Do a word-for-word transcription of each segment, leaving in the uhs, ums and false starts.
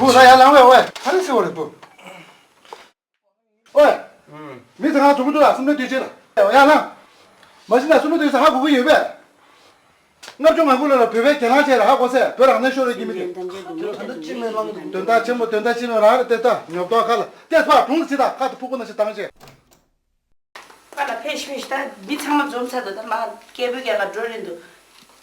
བུ་ལ་ཡར་ལངས་བས། ཨོའི། ཧ་རི་སི་འོ་རེད་བུ། ཨོའི། མི་ཚང་གང་དུ་བུ་དུ་ལ་སུམ་ནི་དུས་ཆེ་ལ། ཡར་ལངས། མ་གཞི་ན་སུམ་ནི་དུས་ས་ཧ་གོ་གི་ཡོད་པས། ལྔ་བཅུ་ང་དགུ་ལོ་ལ་བོད་པའི་གྱེན་ལངས་བྱས་ལ་ཧ་གོ་སེ་བོད་རང་གནས་ཤོར་རེ་གི་མི་དེ། དོན་དག་ཆེན་མོ་དོན་དག་ཆེན་མོ་རང་རེད་དེ་ད་ཉོབ་ཏོ་ཁ་ལ་ཏེ་ཕ་གྲུང་ལ་ཅི་ད་ཁ་ཏུ་ཕུ་གུ་ན་ཞིག་བཏང་བྱས། པ་ལ་ཕེ་ཤི་ཕེ་ཤི་ད་མི་ཚང་མ་འཛོམས་ཚར་འདུག་ད་མ་སྐད་འབོད་རྒྱག་ག་འགྲོ་རན་འདུག་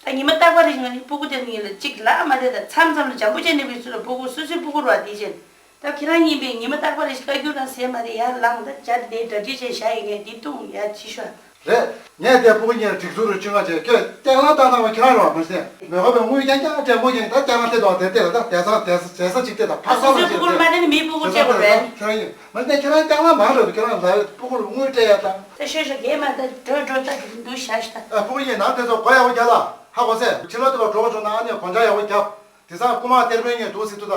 ད་ཉི་མ་རྟག་པ་རེ་ང་ནི་སྤུ་གུ་དེ་ངེད་ལ་གཅིག་ལ་མ་རེད། ད་མཚམས་མཚམས་ལ་འཇམ་པོ་བྱས་ནས་བི་སུ་ལ་སྤུ་གུ་སུ་སུའི་སྤུ་གུ་རུ་བ་དེ་བྱས། ད་ཁྱེད་རང་ཡིན་པས་ཉི་མ་རྟག་པ་རེ་ཞིག་བཀའ་བཀྱོན་རང་ཟེར་མ་རེད། ཡར་ལངས། ད་བྱ་དེ་གྲ་སྒྲིག་བྱས་བཞག་ཡིན་ངས་འདི་བཏུང་ཡར་ཕྱི་ཤོག་རེད། ངས་དེ་སྤུ་གུ་གཉིས་ལ་སྒྲིག་འཛུགས་རུ་བཅུག་ང་བྱས་ཁྱོད་སྐྱག་ལང་བཏང་བཏང་བ་ཁྱེད་རང་རེད་བ། མ་གཞི་མོས་ཁ་བའི་དངུལ་རྐྱང་རྐྱང་སྤྲད་མོ་ཡིན། ད་སྐྱག་ལང་སྤྲད་དོ་དེ་ལྟས་ལ་ད་བསྡད་ས་བསྡད་ས་བསྡད་ས་ཅིག་སྟེ་ད་ཕ་ཨ་ས་སོ་ལ་སོའི་སྤུ་གུར་མ་ཁྱེད་རང་ཡིན། མ་གཞི་ཁྱེད་རང་སྐྱག་ལང་མང་རེད། ཁྱེད་རང་ལ་སྤུ་གུར་དངུལ་སྤྲད་ཡ་ད། ད་ཤོད་ཤོད་རྒན་མ་ད་འགྲོ་འགྲོ་ད་འདུག་ཤ་ཤ་ད། ཨ་སྤུ་གུ་གཉིས་ནང་དེ་ཚོ་སྒོ་ཡག་པོ་རྒྱག་ལ་ཧ་གོ་སེ་ཕྱི་ལོགས་དེ་ལ་འགྲོ་གི་བྱུང་ན་ཨ་ནེ་གོན་ཆ་ཡག་པོ་རྒྱབ། དེང་སང་རྐུ་མ་གཏེར་དཔོན་གཉིས་འདུག་ཟེར་དུས་ད།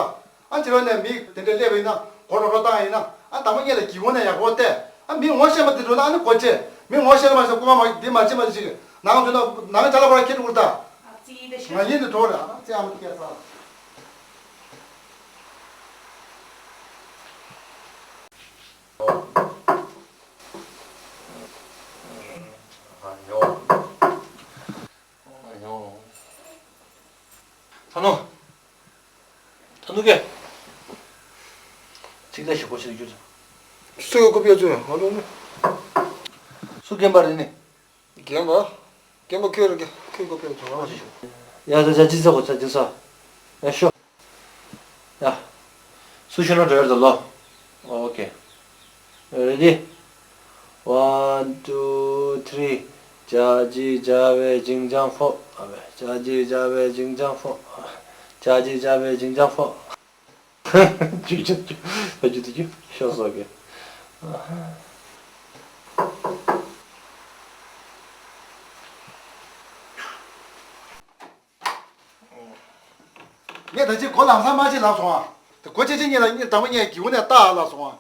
ཨ་ཕྱི་ལོགས་ནས་མི་དེ་འདྲས་སླེབས་པ་ཡིན་ན་སྒོ་རོག་རོག་བཏང་ཡིན་ན་ཨ་དང་པོ་ཉིད་ལ་སྒེའུ་ཁུང་ནས་ཡག་པོ་བལྟས། ཨ་མི་ངོ་ཤེས་མ་དེ་འགྲོ་ན་ཨ་ནི་སྒོ་ཕྱེ། མི་ངོ་ཤེས་ལ་མ་ཤེས་རྐུ་མ་མ་འདི་མ་བྱེད་མ་བྱེད་ཅིག་ནང་འཛུལ་ན་ནང་ཅ་ལག་པར་ཁྱེར་འགྲོ་དགོས་ད། ང་ཡིན་དུ་འགྲོ་རེད། ཨ་ཙི་ཨ་མ་དེ་སྐྱེལ་ས། ཨ་ཉོ། ཨ་ཉོ། ཐ་ནོ། ད་ནུ་གེ། ཚིག་ད་ཞིག་གོ་ཤེས་རྒྱུ། སུ་ཡོད་ཀོ་པི་ཡ་ཚུ་ཡོད་ང་ལོ་ནི། སུ་རྒན་པ་རེད་ནི། རྒན་པ། རྒན་པ་ཁྱོད་རེད་གེ། ཁྱོད་ཀོ་པི་ཡ་ཚུ་ང་ལོ་ཞིག་ཡ་ད་ཅ་ཅི་ས་གོ་ཅ་ཅི་ས། ཡ་ཤོ། ཡ། སུ་ཤོ་ན་འགྲོ་ཡར་ད་ལོ། ཨོ་ཁེ། Ready? One, two, three. ཅ་ཅི་ཅ་བའི་ཅིང་ཅང་ཕོ། ཨ་བའི་ཅ་ཅི་ཅ་བའི་ཅིང་ཅང་ཕོ། ཅ་ཅི་ཅ་བའི་ཅིང་ཅང་ཕོ། ཅུ་ཅུ་ཅུ། ཨ་ཅུ་ཏུ་ཅུ། ཤོ་སོ་གེ། ངས་ད་ཅི་གོ་ལམ་སང་མ་ཅི་ལབ་སོང་ཨ། དེ་གོ་ཅི་ཅི་ཉིད་ལ་གཉིད་དང་པོ་ཉལ་གི་འུ་ནས་ལྟ་ཨ་ལབ་སོང་ཨ།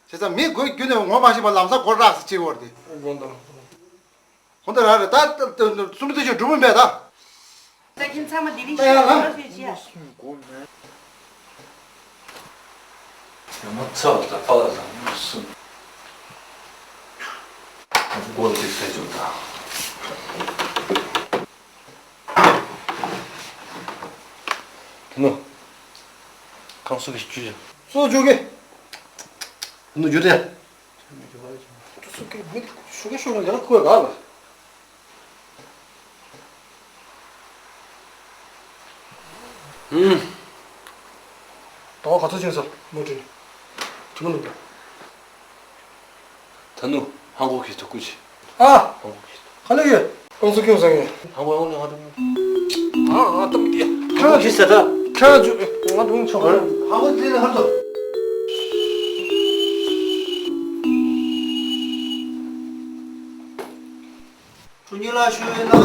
བྱས་ཙང་མི་གོ་རྒྱུ་ནས་ངོ་མ་ཤེས་པ་ལམ་སང་གོ་རག་སི་ཅི་བོར་དེ། དགོངས་དག་ཧོན་ད་ར་རེ་ད་སུམ་ཏུ་ཅི་འགྲུབ་མིན་པས་ད། ད་ཁྱིམ་ཚང་མ་དེ་རིང་ད་ཡ་ཤི་ལ། ལ་སོད་ཅི་ཡ། ཡང་མ་ཚ་བ་དང་པ་ལ་དང་མ་སུ། སྒོ་ལ་དེ་ཟས་བྱུང་དང་། དེ་ནོ། ཁང་སུ་གི་ཅུ་ཅུ། སོ་ཅུ་གི། དེ་ནོ་ཅུ་དེ། སུ་གི་མི་ཤུ་གི་ཤུ་གི་ཡང་ཁུ་ག་ལ། ཧུམ། ད་ག་ཚོད་ཕྱིན་སོང་མོ་ཊ་ནི། ཐུག་ནུ། ད་ནུ་ཧང་གོ་གི་ཐུག་གུ་ཆི། ཨ། ཧང་གོ་གི་ཐུག་ག་ལ་ཡོད། ཨང་སུ་ཁྱོད་སང་ངེ། ཧང་གོ་ཧང་ནི་ཧང་ཏམ། ཨ་ཨ་ཏམ་ཏི། ཧང་གོ་གི་ས་ད། ཁྱོད་ཚུ་ང་དུང་ཆོག་ག་ཧང་གོ་ཏི་ལ་ཧར་དོ། ཁྲུ་ཉི་ལ་ཞུ་ཡོད་ན། ཨ།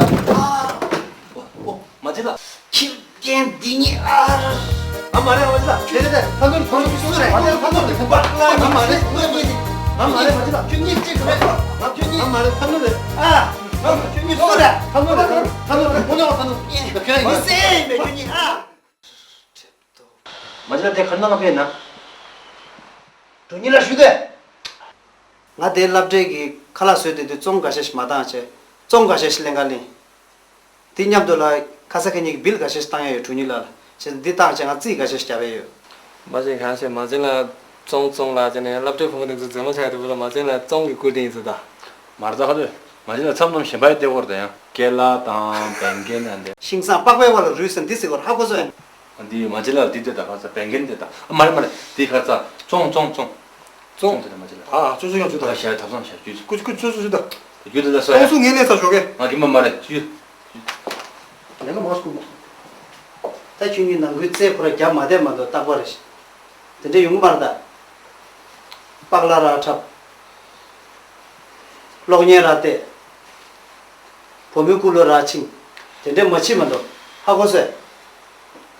ཨོ། མ་ཅི་ལ། ཁྱི་རྒན་འདི་ཉིད་ཨ། ཨ་མ་རེད་མ་ཅི་ལ། རེད་རེད་རེད། ཐ་ནོར་ཐ་ནོར་སུ་རེད། མ་རེད་ཐ་ནོར་རེད། ཨ་མ་རེད་ངོས་ངོས་ནི། ཨ་མ་རེད་མ་ཅི་ལ། ཁྱོད་གཉིས་གཅིག་རེད། ཨ་ཁྱོད་གཉིས། ཨ་མ་རེད་ཐ་ནོར་རེད། ཨ། ཨ་ཁྱོད་གཉིས་སུ་རེད། ཐ་ནོར་རེད་ཐ་ནོར་རེད། ཁོ་ནོར་ཐ་ནོར་རེད། ཁྱོད་གཉིས་སེ་མེད་ཁྱོད་གཉིས་ཨ། མ་ཅི་ལ་དེ་གར་ནང་ཕེབས་ན། ཁྲུ་ཉི་ལ་ཞུ་དེ། ང་དེའི་སློབ་གྲྭའི་གི་ཁ་ལག་བཟོས་དེ་དུས་བཙོང་འགའ་ཤས་ཤིག་མ་བཏང་བྱས། བཙོང་འགའ་ཤས་ཤིག་ལེན་ག་ལེན། དེ་མཉམ་དུ་ལ་ཁ་ས་ཁ་ཉིད་ཀྱི་བིལ་འགའ་ཤས་ཤིག་བཏང་ཡ་ཡོད་ཁྲུ་ཉི་ལ་ལ། བྱས་ཙང་འདི་བཏང་བྱས་ང་རྩིས་འགའ་ཤས་ཤིག་རྒྱབ་ཡ་ཡོད། མ་བྱན་གང་བྱས་མ་བྱན་ལ་བཙོང་བཙོང་ལ་བྱས་ནས་སློབ་གྲྭའི་ཕྲུ་གུ་དེ་ཚོ་རྫུན་མ་ཆགས་དེ་བུ་ལ་མ་བྱན་ལ་བཙོང་གི་བཀོད་དེ་ཡིན་ཚུལ་ད། མར་ད་ཧ་ལོས། མ་བྱན་ལ་ཚབ་རྣམས་གཞན་པ་ཡི་ལྟེ་བོར་དང་ཀེ་ལ་དང་བེང་ཀན་ཨ་འདི། ཤིང་བཟང་པགས་པའི་བར་ལ་རུལ་ཟིན་འདི་ཟེར་བར་ཧ་གོ་སོང་ཡིན། འདི་མ་བྱན་ལ་འདི་ལྟེ་ད་ཁ་ས་བེང་ཀན་ལྟེ་ད། ཨ་མ་རེད་མ་རེད་འདི་ཁ་ས་བཙོང་བཙོང་བཙོང་། བཙོང་། དེ་ལ་མ་བྱེད་ལ། ཨ་ཨ་ཅོ་ཅོ་ཡང་ཅོ་ད། ཞལ་ཐབ་ཚང་ཞལ་རྒྱུད། ཀུ་ཅི་ཀུ་ཅོ་ཅོ་ཅོ་ད། རྒྱུད་དེ་ལ་སོ་ཡ། ཨང་སུ་ངེས་ལེན་ས་ཞོག་གེ། ང་གི་མ་མ་རེད་ཅུ། ལེན་ལ་མ་སྐུ་མ། ད་ཁྱོད་གཉིས་ནང་ཁུལ་རྩེ་ཕོ་ར་རྒྱབ་མ་བསྡད་མ་གཏོགས་རྟག་པ་རེད། དེ་འདྲ་ཡོང་གི་མ་རེད་ད། པགས་ལ་ར་འཁྲབ། གློག་བརྙན་ར་བལྟས། བུ་མོའི་སྐུ་ལོ་ར་འཆིང་། དེ་འདྲ་མ་བྱེད་མ་གཏོགས་ཧ་གོ་སོང་།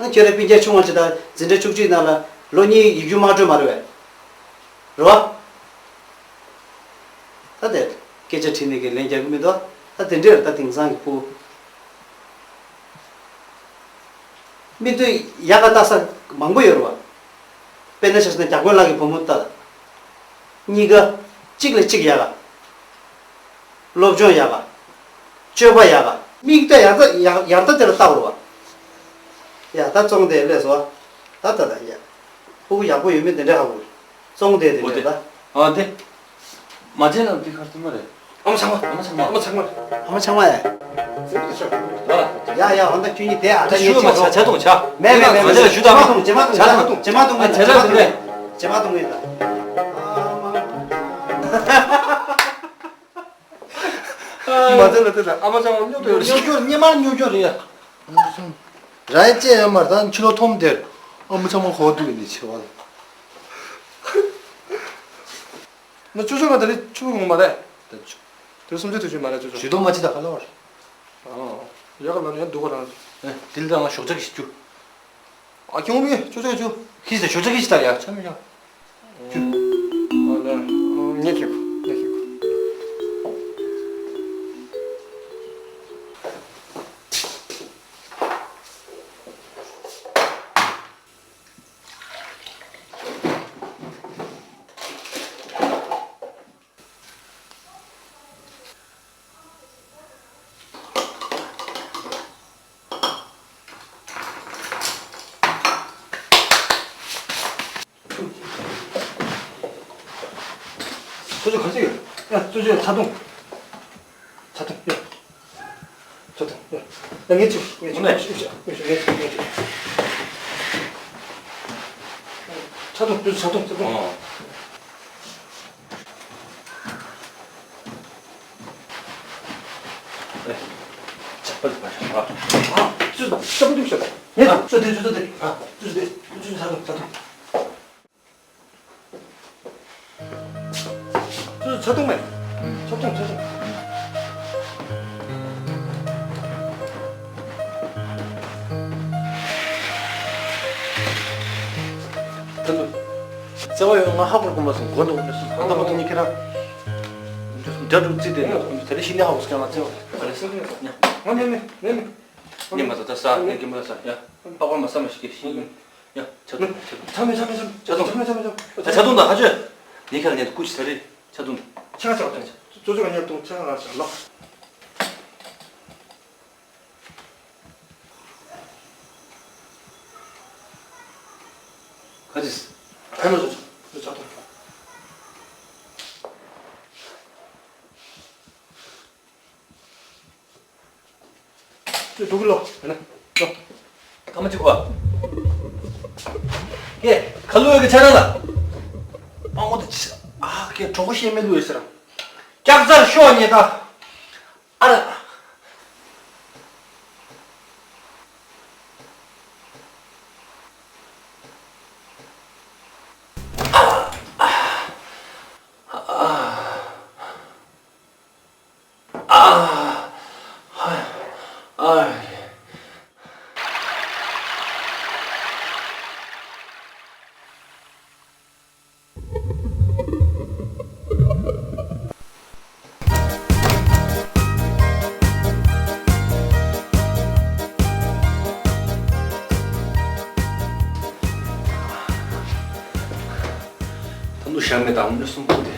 ཨ་ཁྱོད་རའི་སྤུན་ཀྱག་ཆུང་བ་ཅིག་དང་འཛིན་གྲྭ་བཅུ་གཅིག་ནང་ལ་ལོ་གཉིས་ཡིག་རྒྱུགས་མ་སྤྲོད་མ་རེད་པས། རེད་བ། ད་དེ་སྐད་ཆ་དྲིས་ནས་ཀྱི་ལན་རྒྱག་གི་མི་འདུག་ད་དེ་འདྲས་རེད་ད་དེང་སང་གི་ཕྲུ་གུ། མི་འདུག་ཡག་ག་ལྟ་ས་མང་པོ་ཡོད་རེད་བ། དཔེར་ན་ཆ་བཞག་ན་རྒྱ་དཔོན་ལགས་ཀྱི་བུ་མོ་ལྟ། གཉིས་ཀ་གཅིག་ལས་གཅིག་ཡག་ག་སློབ་སྦྱོང་ཡག་ག་སྤྱོད་པ་ཡག་ག་མིག་ལྟ་ཡག་ལྟ་ཡག་ཡག་ལྟ་དེ་ལ་ལྟ་དགོས་པ། ཡ་ད་བཙོང་དེ་ལས་སོ། ད་ད་ད་ཡ། ཕྲུ་གུ་ཡག་པོ་ཡོད་མེད་དེ་འདྲ་ཧ་གོ། བཙོང་དེ་དེ་འོ་འདྲ་དེ། ད། ཨ་དེ། མ་བྱན་ལ་འདི་ཁར་ཐུབ་མ་རེད། ཨ་མ་ཚང་མ། ཨ་མ་ཚང་མ། ཨ་མ་ཚང་མ། ཨ་མ་ཚང་མ་ཡ། ཡ་ཡ་འོ་ན་ཁྱོད་གཉིས་དེ་ཨ་ད་ངས་ཞུ་བ་མ་བྱེད་ཆ་ཆ་ཐུང་ཆ། མེད་མེད་མེད་མ་བྱན་ལ་ཞུ་དང་། ཇེ་མ་ཐུང་ཇེ་མ་ཐུང་ཇེ་མ་ཐུང་ངས་ཇེ་མ་ཐུང་ངས་ཇེ་མ་ཐུང་ངས་ད། མ་ཚན་ལ་དེ་ལ་ཨ་མ་ཚང་མ་སྨྱོ་སྟེ་ཡོད་རེད། སྨྱོ་སྦྱོར་སྔོན་མ་སྨྱོ་སྦྱོར་རེད་ཡ། ར་ཡ་ཅེ་ཡ་མར་ད་ཕྱི་ལོ་ཐོམ་དེར་ཨ་མ་ཚང་མ་གོ་དུས་ནི་ཆེ་བ་ལ། ན་ཅོ་ཅོ་ག་ད་རེ་ཆུ་བོ་ངོ་མ་རེད། དེ་སུམ་ཅུ་དུ་ཆུ་མ་རེད་ཅོ་ཅོ། ཇུས་གཏོགས་མ་ཅི་ད་ག་ལ་བར། ཨ། ཡག་ལ་ཡང་འདུག་ག་རང་། ཨེ་དེ་ལ་ང་ཞོགས་ཇ་གི་ཞིག་ཅུ། ཨ་ཁྱོང་མི་ཅོ་ཅོ་ཅུ། ཁྱི་ཟེར་ཞོགས་ཇ་གི་ཞིག་ད་ཡ་ཆ་མི་ཡ། ཅུ། ཨ་ལ། ངས་ཁྱེད་ཁོ་ངས་ཁྱེད་ཁོ། ཅོ་ཅོ་ག་ཚོད་ཡོད། ཡ་ཅོ་ཅོ་ཡ་ཆ་ཐུང་། ཆ་ཐུང་ཡ། ཆ་ཐུང་ཡ། ཡ་ངས་ཅིག་ངས་ཅིག་ངས་ཅིག་ངས་ཅིག་ངས་ཅིག་ངས་ཅིག་ངས་ཅིག་ཆ་ཐུང་ཅོ་ཅོ་ཆ་ཐུང་ཆ་ཐུང་། ཨོ། ཨེ། ཇག་པ་ལ་མ་ཤོག་ཨ། ཨ། ཅོ་ཅོ་ཅོ་ཅོ་ཅོ། ངས་ཅོ་ཅོ་དེ་ཅོ་ཅོ་དེ། ཨ། ཅོ་ཅོ་དེ་ཅོ་ཅོ་ཆ་ཐུང་ཆ་ཐུང་། ཚོ་ཚ་ཐུང་མེད། ཚ་ཐུང་ཚ་ཐུང་། ད་ནུ། བརྩེ་བ་ཡོད་ང་ཧ་གོ་གོ་མ་སོང་། མགོ་འདོགས་མ་སོང་། ཨ་ད་མ་ཐུང་ནི་ཁྱེད་རང་། འདྲ་འདྲ་རྩིས་དེ་ནི་དེ་ནི་ཤི་ནི་ཧ་གོ་སོང་ང་བརྩེ་བ། ཨ་རེ་སོང་ནི་ཡོད་སོང་། ང་ནི་ནི་ནི་ནི། ནི་མ་ད་ད་ས་ནི་གི་མ་ས་ཡ། པགས་པ་མ་ས་མ་ཤི་གི་ཤི། ཡ། ཆ་ཐུང་ཆ་ཐུང་། ཚ་མེད་ཚ་མེད་ཚ་མེད་ཚ་ཐུང་། ཆ་ཐུང་། ཨ་ཆ་ཐུང་དང་ཧ་ཅོ། ནི་ཁ་ལ་ཉན་དུ་ཀུ་ཅི་ཚ་རེད། ཆ་ཐུང་། ཆ་ཆ་ཆ་ཆ། ཅོ་ཅོ་ག་ཉན་ཐུང་ཆ་ང་ཆ་ལོ། ཁ་ཅིས། ཨ་མ་ཅོ་ཅོ་ཆ་ཐུང་། ཅོ་འགྲོ་གི་ལོ། ཨ་ན་ལོ། ཐ་མ་གཅིག་པ། ཀེ་ཁ་ལུ་ཡོད་གི་ཆ་ར་ལ། པང་མོ་དེ་ཅི་ཨ་ཀེ་གྲོགས་པོ་ཤེས་མེད་ལུ་ཡོད་ཟེར། སྐྱག་རྫར་ཤོག་ཉེ་ད། ཨ་ར། ད་ནུ་ཞག་མེད་དང་མི་སུམ་པོ་དེ།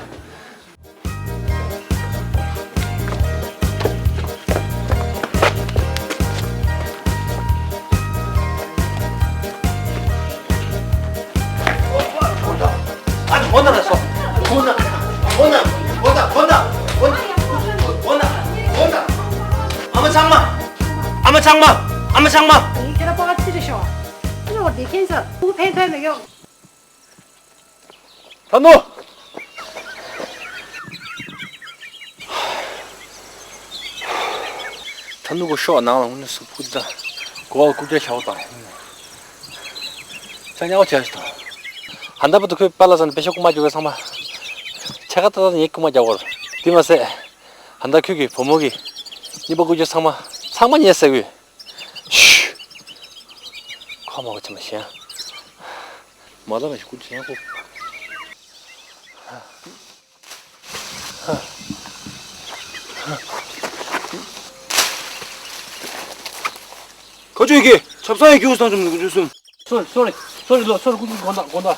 ཨ་ནི་འོ་ན་ལ་སོ། འོ་ན། འོ་ན། འོ་ན། འོ་ན། འོ་ན། འོ་ན། འོ་ན། ཨ་མ་ཚང་མ། ཨ་མ་ཚང་མ། ཨ་མ་ཚང་མ། ཁྱེད་རང་པ་ཚི་རེ་ཤོག་ཨ་ནི་འོ་དེ་ཁྱེད་ཚོ་ཕུག་ཕན་ཐོགས་མེད་ཡོང་། ད་ནུ། ད་ནུ་གོ་ཤོག་ནང་ལ་ངུ་ནི་སུ་ཕུ་ད། གོ་བ་ཀུ་ཀྱ་ཤའོ་དང་། ཅ་ཉག་བྱས་ཤི་དང་། ཧན་ད་པ་དུ་ཁོས་པ་ལ་ཟན་པེ་ཤ་ཀུ་མ་རྒྱོ་གི་ཚང་མ། ཆ་ག་ད་ད་ཉེ་ཀུ་མ་རྒྱ་བོར། དེ་མ་ཟད། ཧན་ད་ཁོས་གི་བུ་མོ་གི། གཉིས་པ་ཀུ་ཀྱ་ཚང་མ། ཚང་མ་ཉེ་ཟེར་གི། ཤུ། ཁོ་མ་གོ་ཆ་མ་ཤེས། མ་ལ་མ་ཤི་ཀུ་ཅི་ཡང་ཀུ། ཁ་ཆུ་གི་ཆབ་གསང་ཡི་རྒྱུགས་སང་ཆུམ་ནུ་ཀུ་ཆུ་སུམ། སོ་རི་སོ་རི་སོ་རི་ལོ་སོ་རི་ཀུ་ཆུ་དགོན་དག་དགོན་དག་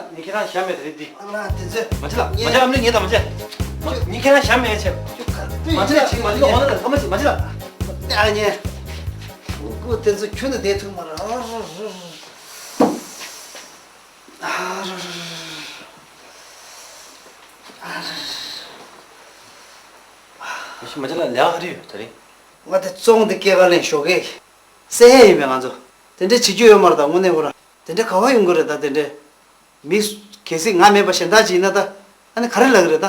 ལགས། ངས་ཁྱེད་རང་ཞྭ་མེད་དེ་རེད་འདི། ཨ་མ་ལགས་དེ་ཚོས། མ་བྱེད་ལགས། མ་ངས་བྱེད། ཨ་མ་ལགས་ངས་ད་མ་བྱེད། ཁྱོད་ངས་ཁྱེད་རང་ཞྭ་མེད་བྱེད། ཁྱོད་ག་དུས་མ་བྱེད་ལགས། ཁྱེད་ཁྱེད་མ་བྱེད་ལགས། འོ་ན་ལགས། ཨ་མ་བྱེད། མ་བྱེད་ལགས། ཨ་ངས། ཨུ་ཀུ་དེ་ཚོ་ཁྱོད་ནི་བསྡད་ཐུབ་མ་རེད། ཨ་ར་ར་ར། ཨ་ར་ར་ར། ཨ་ར་ར་ར། མ་བྱེད་ལགས། ལས་ཀ་ག་རེ་ཡོད་ད་རིང་། ང་དེ་བཙོང་དེ་སྐྱེལ་ག་ལེན་ཞོགས་ཀས། སེ་ཧེ་ཡིན་པས་ང་ཚོ། དེ་འདྲས་བྱེད་རྒྱུ་ཡོད་མ་རེད་ད། དངོས་གནས་ཁོ་རང་དེ་འདྲས་ག་བ་ཡོང་གི་རེད་ད། དེ་འདྲས་མི་གལ་སྲིད་ང་མེད་པ་གཞན་དག་ཅིག་ཡིན་ན་ད། ཨ་ནི་ག་རེ་ལབ་ཀྱི་རེད་ད།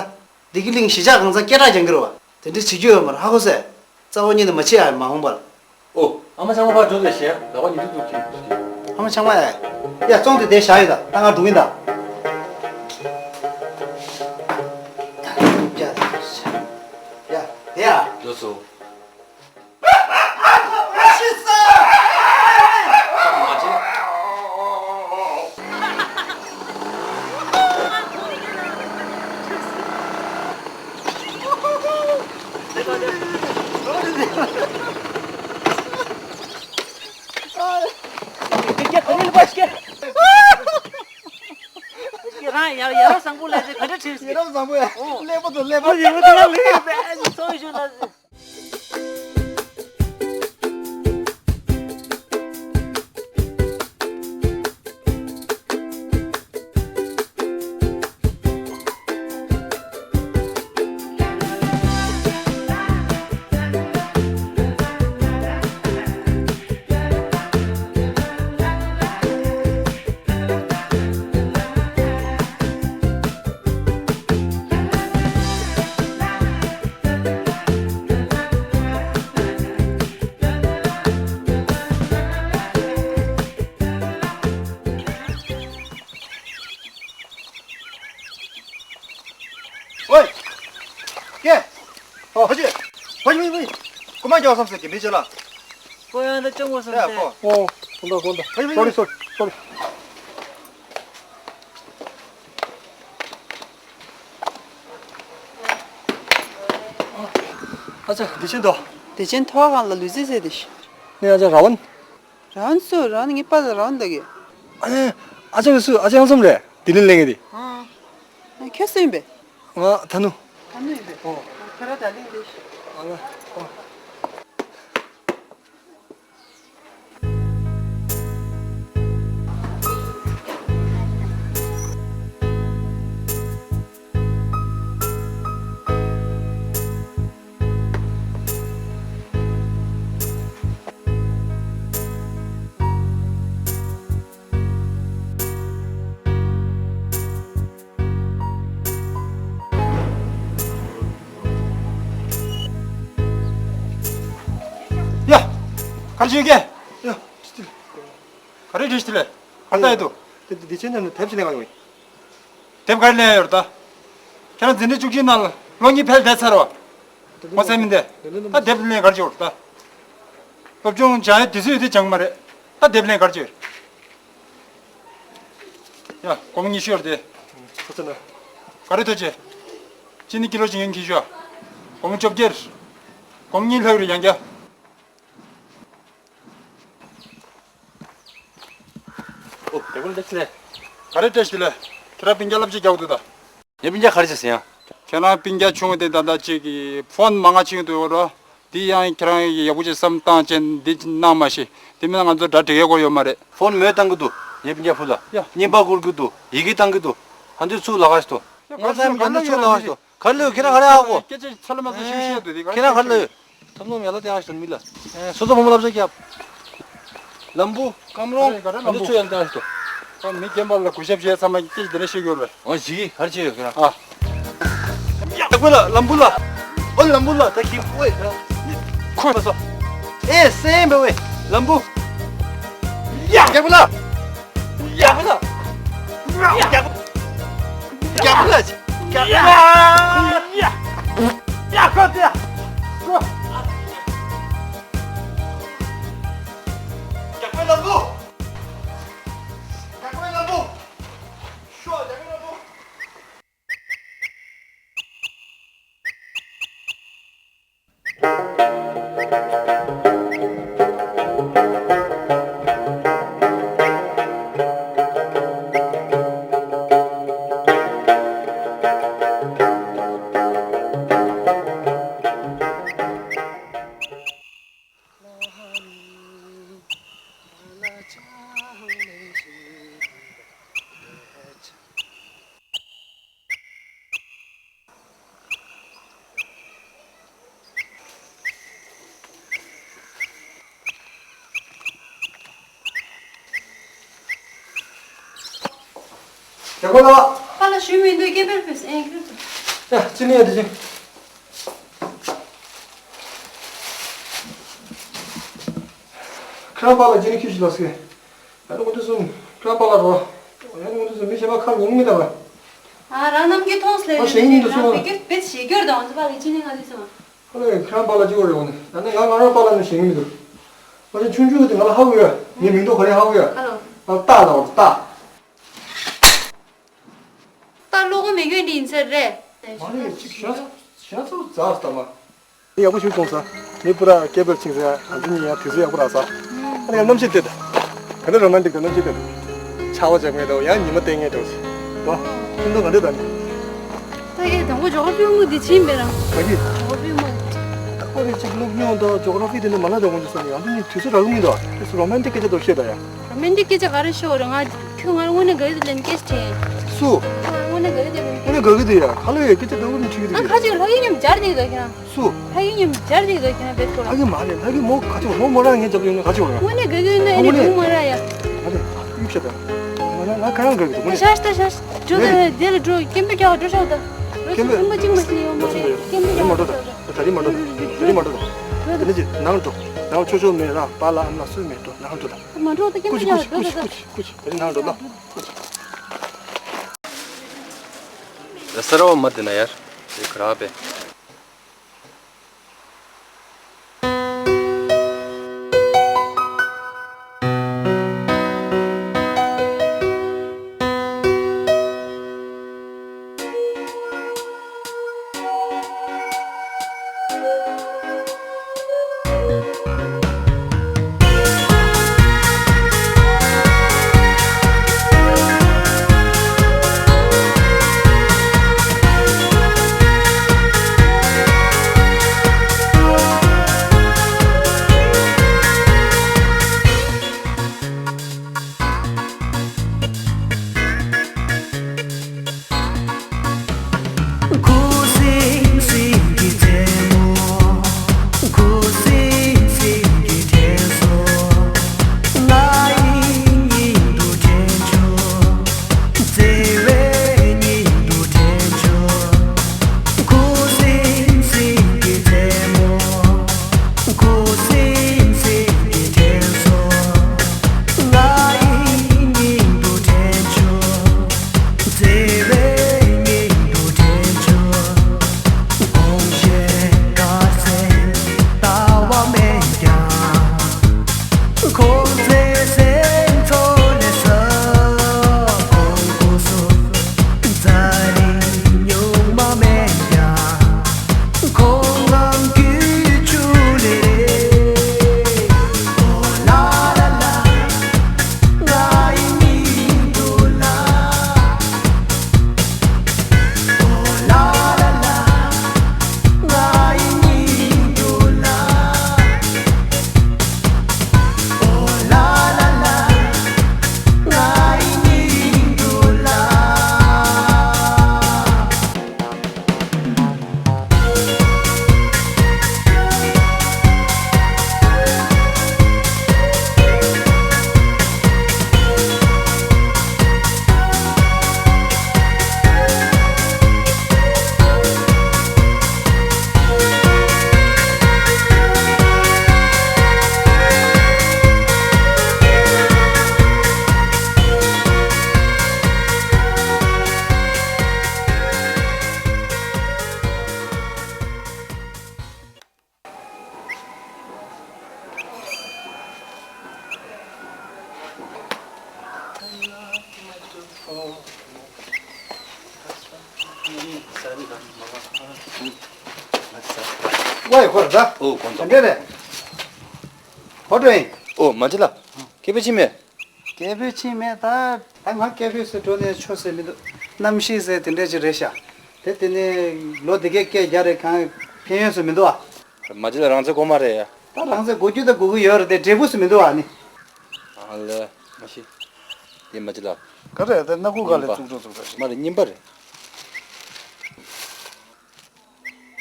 བདེ་སྐྱིད་གླིང་གཞིས་ཆགས་གང་ཚང་སྐད་གྲགས་རྒྱག་གི་རེད་བ། དེ་འདྲས་བྱེད་རྒྱུ་ཡོད་མ་རེད། ཧ་གོ་སོང་ངས། རྩ་བ་ཉིད་ནས་མ་བྱེད་ཨ། མ་འོངས་པར། ཨོ། ཨ་མ་ཆང་མ་ཕར་འགྲོ་ལས་ཤེས་ཡ། ལག་པ་ཉིད་དུ་འདུག་ཅིང་། ཨ་མ་ཆང་མ་ཨེ། ཡ་བཙོང་དེ་དེ་བཞག་ཡོད་ད། ད་ང་འགྲོ་གིན་ད། ཡ་དེ་ཡ། ལོ་སོ། ཁྱེད་རང་ཡར་ཡར་བཟང་པོ་ལས་ཀ་འདྲ་བྲིས་ཡིན་ཟེར། རབ་བཟང་པོ་ཡ། ཨོ། ཀླད་པ་དང་ཀླད་པ། ཨོ། ཡིན་པ་དེ་ལ་ལས་ཀ་བྱས་སོང་ཞུ་ན། ཨོའི། ཀྱེ། ཨོ། ཕ་ཆེ། ཕ་ཆེ་ཕ་ཆེ་ཕ་ཆེ། རྐུ་མ་རྒྱག་བསམ་ཟེར་གྱི་མི་བྱེད་ལ། ཁོ་ཡང་ད་སྤྱང་པོ་བསམ་ཡ་སྟེ། ཁོ། ཨོ། དགོངས་དག་དགོངས་དག། ཕ་ཆེ་ཕ་ཆེ། སོ་རི་སོ་རི་སོ་རི། ཨ་ཅག་བདེ་ཆེན་དོ། བདེ་ཆེན་ཐོག་ཁང་ལ་ལུས་རྩིས་ཟེར་དེ་ཤི། ནས་ཨ་ཅག་ར་བན། རང་སུ་རང་ངའི་པ་ལ་རང་འདག་གི། ཨ་ནི། ཨ་ཅག་གི་སུ་ཨ་ཅག་ཡང་སོམ་རེད། དི་ལི་ལེང་གི་དི། ཨ། ཁྱོད་སུ་ཡིན་པས། ང་ཐ་ནུ། ཐ་ནུ་ཡིན་པས། ཨོ། ཁྱོད་ར་ད་ལིང་དི། ཨ་ལ། ཨོ། ཡ། ག་རེ་བྱེད་ཀྱི། ཡ། ག་རེ་བྱེད་ཀྱི་ལས། ག་རེ་ལྟ་ཡི་འདུག་དེ་དེ་ཆེན་ནས་དེབ་ཅིག་ལེན་ག་ཡོང་ཡིན། དེབ་ག་རེ་ལེན་ཡོད་ད། ཁྱེད་རང་འཛིན་གྲྭ་བཅུ་གཅིག་ནང་ལ་ལོ་གཉིས་ཕལ་བསྡད་ཚར་བ། ཁོ་སེམས་མི་བདེ། ད་དེབ་ལེན་ག་རེ་བྱེད་ད། སློབ་སྦྱོང་སྦྱང་ཡ་དུས་ཚོད་དེ་སྦྱང་མ་རེད། ད་དེབ་ལེན་ག་རེ་བྱེད། ཡ། སྒོར་མོ་ཉི་ཤུ་ཡོད་རེད་དེ། ཐུགས་རྗེ་གནང་། ག་རེ་ཐུགས་རྗེ། ཅི་ནི་ཀི་ལོ་བཞི་ཡན་ཁྱི་ཤོག་སྒོར་མོ་བཅོ་བརྒྱད། སྒོར་མོ་གཉིས་ལྷག་རེད་ཡང་བསྐྱར། ཨོ། དེ་ཀུན་བཀྲ་ཤིས་བདེ་ལེགས། ག་རེ་བཀྲ་ཤིས་བདེ་ལེགས། ཁྱེད་རང་སྤུན་ཀྱག་བསླབ་བྱ་རྒྱག་འདུག་ད། ངའི་སྤུན་ཀྱག་ག་རེ་བྱས་ཟིན་ཡང་། ཁྱེད་རང་སྤུན་ཀྱག་ཆུང་བ་དེ་ད་ལྟ་ཅིག་གིས་ཕོན་མང་ང་ཕྱིན་འདུག་རོ། དེ་ཡང་ཁྱེད་རང་གིས་ཡག་པོ་ཅིག་བསམ་བཏང་བྱས་འདི་གནང་མ་ཤེས། དེ་མིན་ན་ང་ཚོ་སྒྲ་འབྲི་ཡས་སྐོར་ཡོད་མ་རེད། ཕོན་མོས་བཏང་གི་འདུག་ངའི་སྤུན་ཀྱག་བུ་ལ། ཡ། བརྙན་པར་བསྐུར་གི་འདུག་ཡི་གེ་བཏང་གི་འདུག་ཨ་འདི་ཚུར་ལ་ཁ་ཞིག་ཏོ། ང་ཚོ་ག་ལ་ཡོད་ལ་ཁ་ཞིག་ཏོ། ག་ལ་ཡོད། ཁྱེད་རང་ག་རེ་ཧ་གོ། སྐད་ཆ་ཚ་ལ་མ་ཚ་ཤུ་ཤུ་ཡ་འདུག་དེ་ག་ཁྱེད་རང་ག་ལ་ཡོད། ཐབས་ལམ་ཡག་ལ་བསྟན་ཨ་ཞིག་ཏོ་མི་ལ། སོ་སོ་བུ་མོ་བསླབ་བྱ་རྒྱབ། ལམ་བུ། ཀམ་རོང་། ག་རེ་ལམ་བུ། ཚོ་ཡང་ལྟ་ཞིག་ཏོ། ད་མི་རྒན་པ་ལ་གུས་ཞབས་བྱས་ཚང་མ་སྐད་ཆ་དེ་འདྲ་བཤད་ཀྱི་ཡོད་རེད། འོ་ཞིག་ག་རེ་བྱས་ཡོད་ཁྱེད་རང་། ཨ། ཡག་པོ་ལ་ལམ་བུ་ལ། ཨོ་ལམ་བུ་ལ་ད་ཁྱི་ཨོ་ཡ། ཁོ་མ་སོ། ཨེ་སེམས་པ་ཝེ། ལམ་བུ། ཡག་ཡག་པོ་ལ། ཡག་པོ་ལ། ཡག་པོ། ཡག་པོ་ལ། ཡག་པོ་ལ། ཡག་པོ་ལ། ཡག་པོ་ལམ་བུ། ཡག་པོ་ལམ་བུ། ཤོ་ཡག་པོ་ལམ་བུ། རྒྱལ་པོ་ལགས། པཱ་ལགས་ཞུ་མི་འདུག་སྐད་འབོད་ཕེབས་ཨེ་ཁྱོད་ཚོ། ཡ་ཅི་ནས་ཡ་དེ་ཅི། ཁྱེད་རང་པཱ་ལགས་ཅི་ནས་ཁྱོད་ཞིག་ལ་སྐད། ཨ་ནི་འོ་དེ་སོང་ཁྱེད་རང་པཱ་ལགས་རོ། ཨ་ནི་འོ་དེ་སོང་མི་གཞན་པ་ཁ་ཉན་མི་དང་བ། ཨ་རང་རྣམས་ཀྱི་མཐོང་སླེབས་ཨ་ཞེ་ཡིན་འདུག་སོང་། རང་བེད་སྐྱོར་བེད་ཞེ་སྐྱོར་དང་ཚོ་པཱ་ལགས་ཅི་ནས་ང་དེ་སོང་། ཁོ་ལ་ཁྱེད་རང་པཱ་ལགས་ཅི་གོ་རེད་འོ་ནི། ད་ནི་ང་ང་རང་པཱ་ལགས་ནི་ཞེ་གི་མི་འདུག་ང་ཆུང་ཆུང་དེ་ང་ལ་ཧ་གོ་ཡོད། ངའི་མིང་ཐོ་ག་རེ་ཧ་གོ་ཡོད། ཧ་ལོ། ང་ཏཱ་ལ་འོ་ཏཱ། ད་བློ་ཁོག་མེད་མཁན་འདི་ཡིན་ཟེར་རེད། མ་རེད་ཅིག་ཞག་ཞག་ཚོ་ཛ་སྟ་མ། ཡག་པོ་ཞིག་སོང་ས། མི་པུ་ར་སྐད་འབོད་ཕྱིན་ཟེར་ཨ་ཙི་ཉིན་ཡང་དུས་ཚོད་ཡག་པོ་རག་ས། ཨ་ནི་གནམ་གཤིས་དེ་ད། ག་ནི་རོ་མན་ཊིག་དང་གནམ་གཤིས་དེ་ད། ཆར་པ་འཇབ་མཁན་འདྲ་བོ། ཡང་ཉི་མ་བསྟན་མཁན་འདྲ་བོ་ཞིག་འདུག་ཁྱིམ་ཚང་ག་འདྲ་འདུག་ནི། ད་ཡེ་དང་པོ་ཇོ་ག་ཕི་མོ་འདི་ཕྱིན་པས་ར། ག་གི། ཇོ་ག་ཕི་མོ། ད་ཁོ་རེ་གཅིག་སློབ་སྦྱོང་དང་ཇོ་ག་ཕི་དེ་འདྲ་མ་ལབ་དང་དགོངས་ཀྱི་སོང་ནི། ཡང་དེ་ནི་དུས་ཚོད་རག་གི་མི་འདུག་ཨ། དེ་སུ་རོ་མན་ཊིག་སྐད་ཆ་འདྲ་བཤད་ད་ཡ། རོ་མན་ཊིག་སྐད་ཆ་ག་རེ་ཤོར་རེད། ང་ཁྱོད་ང་རང་དངོས་གནས་དགའ་གི་འདུག་ལབ་སྐད་ཆ་དྲིས། སུ། ང་དངོས་གནས་དགའ་གི་འདུག་ལབ། དངོས་གནས་དགའ་གི་འདུག་ཡ། ཁ་ལོ་ཡ་སྐད་ཆ་འདྲ་བོ་ནི་དྲིས་གི་འདུག་ང་ཁ་ཅིག་ལྷ་གི་མཉམ་སྦྱར་བསྡད་ཀྱི་འདུག་ཁྱེད་རང་། སུ། ལྷ་གི་མཉམ་སྦྱར་བསྡད་ཀྱི་འདུག་ཁྱེད་རང་བེད་སྐོར་ལྷ་གི་མ་རེད། ལྷ་གི་མོ་ག་ཅིག་མོ་མོ་རང་ངས་རྒྱབ་ཡོང་ན་ག་ཅིག་རེད། དངོས་གནས་དགའ་གི་ཡོད་ན་ཨ་ཨེ་ནི་ཁོ་ནས་མོ་མ་ར་ཡ། ཨ་ནི་ཡུག་ཤ་དང་། ང་ང་ཁ་རང་དགའ་གི་འདུག་ཁོ་ནས། ཤ་ཤ་ཤ་ཤ། འགྲོ་དང་དེ་ལ་འགྲོ། སྐད་འབོད་རྒྱག་འགྲོ་ཤག་ད། རོ་སུ་སྐད་འབོད། ཕུང་པོ་གཅིག་མ་ཤི་ཡོང་མ་རེད། སྐད་འབོད་རྒྱག་འགྲོ་ད། ད་རིང་མ་འགྲོ་ད། ད་རིང་མ་འགྲོ་ད། ད་ནི་ཅི་ནང་འགྲོ། ནང་ཆོ་ཆོ་མེད་ར། པཱ་ལགས་ཨ་མ་ལགས་སུ་མེད་འགྲོ། ནང་འགྲོ་ད། མ་འགྲོ་ད། སྐད་འབོད་རྒྱག་འགྲོ་ད། ད་རིང་ནང་འགྲོ་ད། ད་སེར་བ་མ་དེ་ན་ཡར། དེ་ག་ར་པས། ཝའི་ཁོ་ར་ད། ཨོ་གོང་ས། འདྲེ་རེད། ཧོ་ཏྲོ་ཡིན། ཨོ་མ་ཅི་ལ། ཁེ་པེ་ཆི་མེད། སྐད་འབོད་ཕྱིན་མེད་ད། ད་ང་སྐད་འབོད་ཟེར་འགྲོ་ནས་ཆོ་ཟེར་མི་འདུག་གནམ་གཤིས་ཟེར་དེ་འདྲ་ཅིག་རེད་ཤག་དེ་དེ་ནས་ལོ་དེ་གའི་སྐད་རྒྱག་རེད། གང་ཕན་ཡོན་ཟེར་མི་འདུག་ཨ། མ་ཅི་ལ་རང་ཚེ་གོ་མ་རེད་ཡ། ད་རང་ཚེ་གོ་རྒྱུ་ད་གོ་གི་ཡོད་རེད་དེ་འབྲས་བུ་ཟེར་མི་འདུག་ཨ་ནི། ཨ་ལེ། མ་ཤི། དེ་མ་ཅི་ལ། ག་རེ་དེ་སྣ་ཁུག་ག་ལ་རྙིང་པ། ཙུག་ཙུག་ཙུག་ཙུག་མ་རེད་རྙིང་པ་རེད།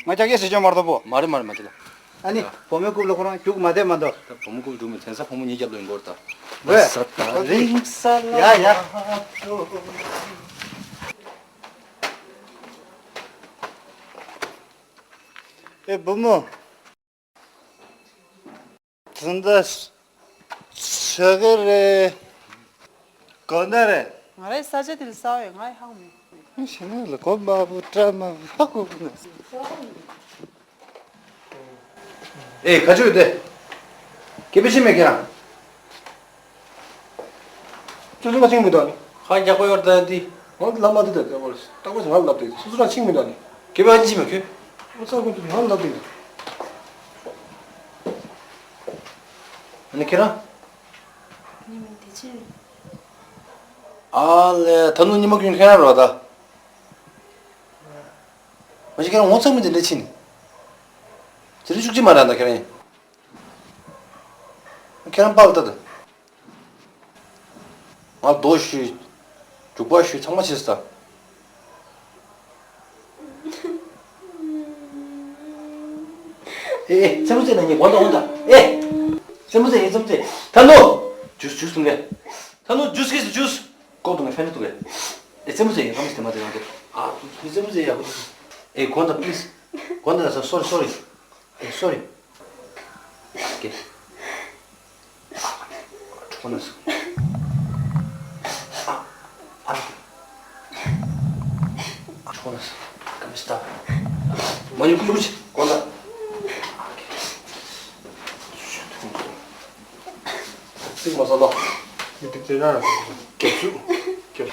ང་ཅག་གིས་ཟེར་ཅོ་མར་དོ་པོ། མ་རེད་མ་རེད་མ་ཅི་ལ། ཨ་ནི་ཡ། བུ་མོའི་རྐུབ་ལ་ཁོ་རང་རྒྱུག་མ་བསྡད་མ་འདོར། ད་བུ་མོ་རྐུབ་འགྲོ་མི་ཚན་ས་བུ་མོ་ཉིད་རྒྱབ་ལ་ཡོང་གོ་ར་ད། ཝེ། ས་ད་རིང་ས་ལ། ཡ་ཡ། ཨེ་བུ་མོ། ད་ལྟ་ཆ་ག་རེ་གོ་ན་རེད། ང་རའི་ས་ཆ་དེ་ལ་ས་བས་ང་ཡི་ཧང་མེད། ཤི་ན་ལ་གོ་མ་བུ་བཀྲ་མ་བུ་ཧ་གོ་གི་ན། ཨེ་ག་ཅུ་དེ། སྐད་འབོད་ཕྱིན་མེད་ཁྱེད་རང་། སོ་སོ་ང་ཕྱིན་མི་འདུག་ནི། ཧ་རྒྱག་པ་ཡོད་ད་འདི། ང་ལ་མ་འདི་ད་ལྟ་བར་ལྟ་བ་ང་ལབ་དེ་སོ་སོ་རང་ཕྱིན་མི་འདུག་ནི། སྐད་འབོད་ཕྱིན་མེད་ཁྱོད། ང་ཚོ་ང་ལབ་དེ། ཨ་ནི་ཁྱེད་རང་། ཉི་མ་དེ་ཕྱིན། ཨ་ལས། ད་ནུ་ཉི་མ་ཀུན་ཁྱེད་རང་རོ་ད། མ་གཞི་ཁྱེད་རང་ངོ་ཚ་མི་དེ་འདྲ་ཕྱིན། དེ་རིང་ཤུགས་ཅི་མ་ར་ད་ཁྱེད་རང་། ཁྱེད་རང་པགས་ལ་ལྟ་ད། ང་རྡོ་གཞུས། རྒྱུག་པ་གཞུས། ཚང་མ་བྱས་སོང་ད། ཨེ་ཨེ། རྩེད་མོ་རྩེ་ན་ངས་གོ་ད་འོང་ད། ཨེ། རྩེད་མོ་རྩེ་ཡིན་རྩེད་མོ་རྩེ། ད་ནུ། ཇུས་ཇུས་ལུང་གས། ད་ནུ་ཇུས་གིས་ཇུས། ལྐོག་ཏུ་ངས་ཕན་ཐོགས་ཐུབ་པས། ཨེ་རྩེད་མོ་རྩེ་ཡིན་རམ་ཞིག་དེ་མ་རྩེ་རང་རེད། ཨ་རྩེད་མོ་རྩེ་ཡག་པོ་འདུག་ཨེ་གོ་ད་པི་ལི་སི། གོ་ད་ད་སོ་རི་སོ་རི། ཨེ་སོ་རི། ཀེ། ཁོ་ན་སུ། ཨ། ཨ། ཁོ་ན་སུ། ཀམ་སྟ། མ་ཡུ་ཀུ་ཅི། གོ་ན། ཚིག་མ་ས་ལོ། མི་ཏིག་ཙེ་ཡང་། ཀེ་ཚུ། ཀེ།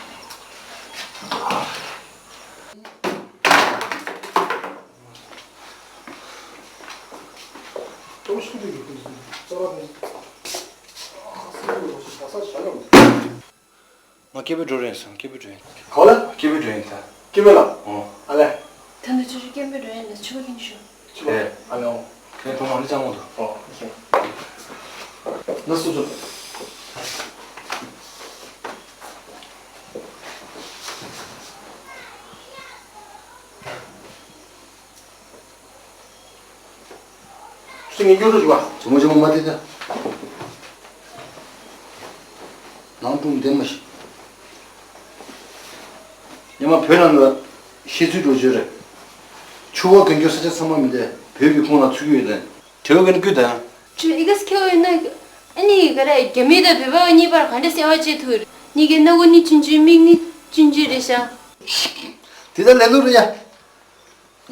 ང་སྐད་འབོད་འགྲོ་རན་སོང་། སྐད་འབོད་འགྲོ་ཡིན། ག་ལ། སྐད་འབོད་འགྲོ་ཡིན་ད། སྐད་འབོད་ལ། ཨོ། ཨ་ལས། ད་ནི་ཆུ་ཆུ་སྐད་འབོད་འགྲོ་ཡིན་ད། ཆུ་བ་ཁྱིམ་ཆུ། ཆུ་བ། ཨ་ལས། ཨོ། ཁྱེད་གྲོང་མང་ནི་ཅང་མོ་འདུག་ཨོ། ལགས་སོ། ན་སུ་ཚོ། ཚུར་ངས་སྐྱོར་རོགས་བྱེད་པ། ཇོ་མོ་ཇོ་མོ་མ་དེ་ད། ནང་དཀྲུག་འདེམས་མ་ཤི། ཉི་མ་བོད་ནང་ལ་ཤི་ཚུལ་འགྲོ་བརྗོད་རེད། ཆུ་བ་གན་རྒྱུ་ས་ཆ་ཚང་མ་མི་འདེ་བོད་ཀྱི་ཁོངས་ལ་ཚུད་ཀྱི་ཡོད་དེ། དྲི་བ་གན་རྒྱུ་དང་། ཁྱོད་ཨི་ག་སི་ཁེ་བོ་ཡིན་ན། ཨ་ནི་ག་རེ་རྒྱ་མི་དང་བོད་པ་གཉིས་བར་ག་འདྲ་བརྩེ་བ་བྱེད་ཐུབ། གཉིས་ཀའི་སྣ་ཁུག་ནི་ཆུང་ཆུང་མིག་ནི་ཆུང་ཆུང་རེད་ཤག་དེ་ལྟར་ལས་ལུགས་རེད་ཡ།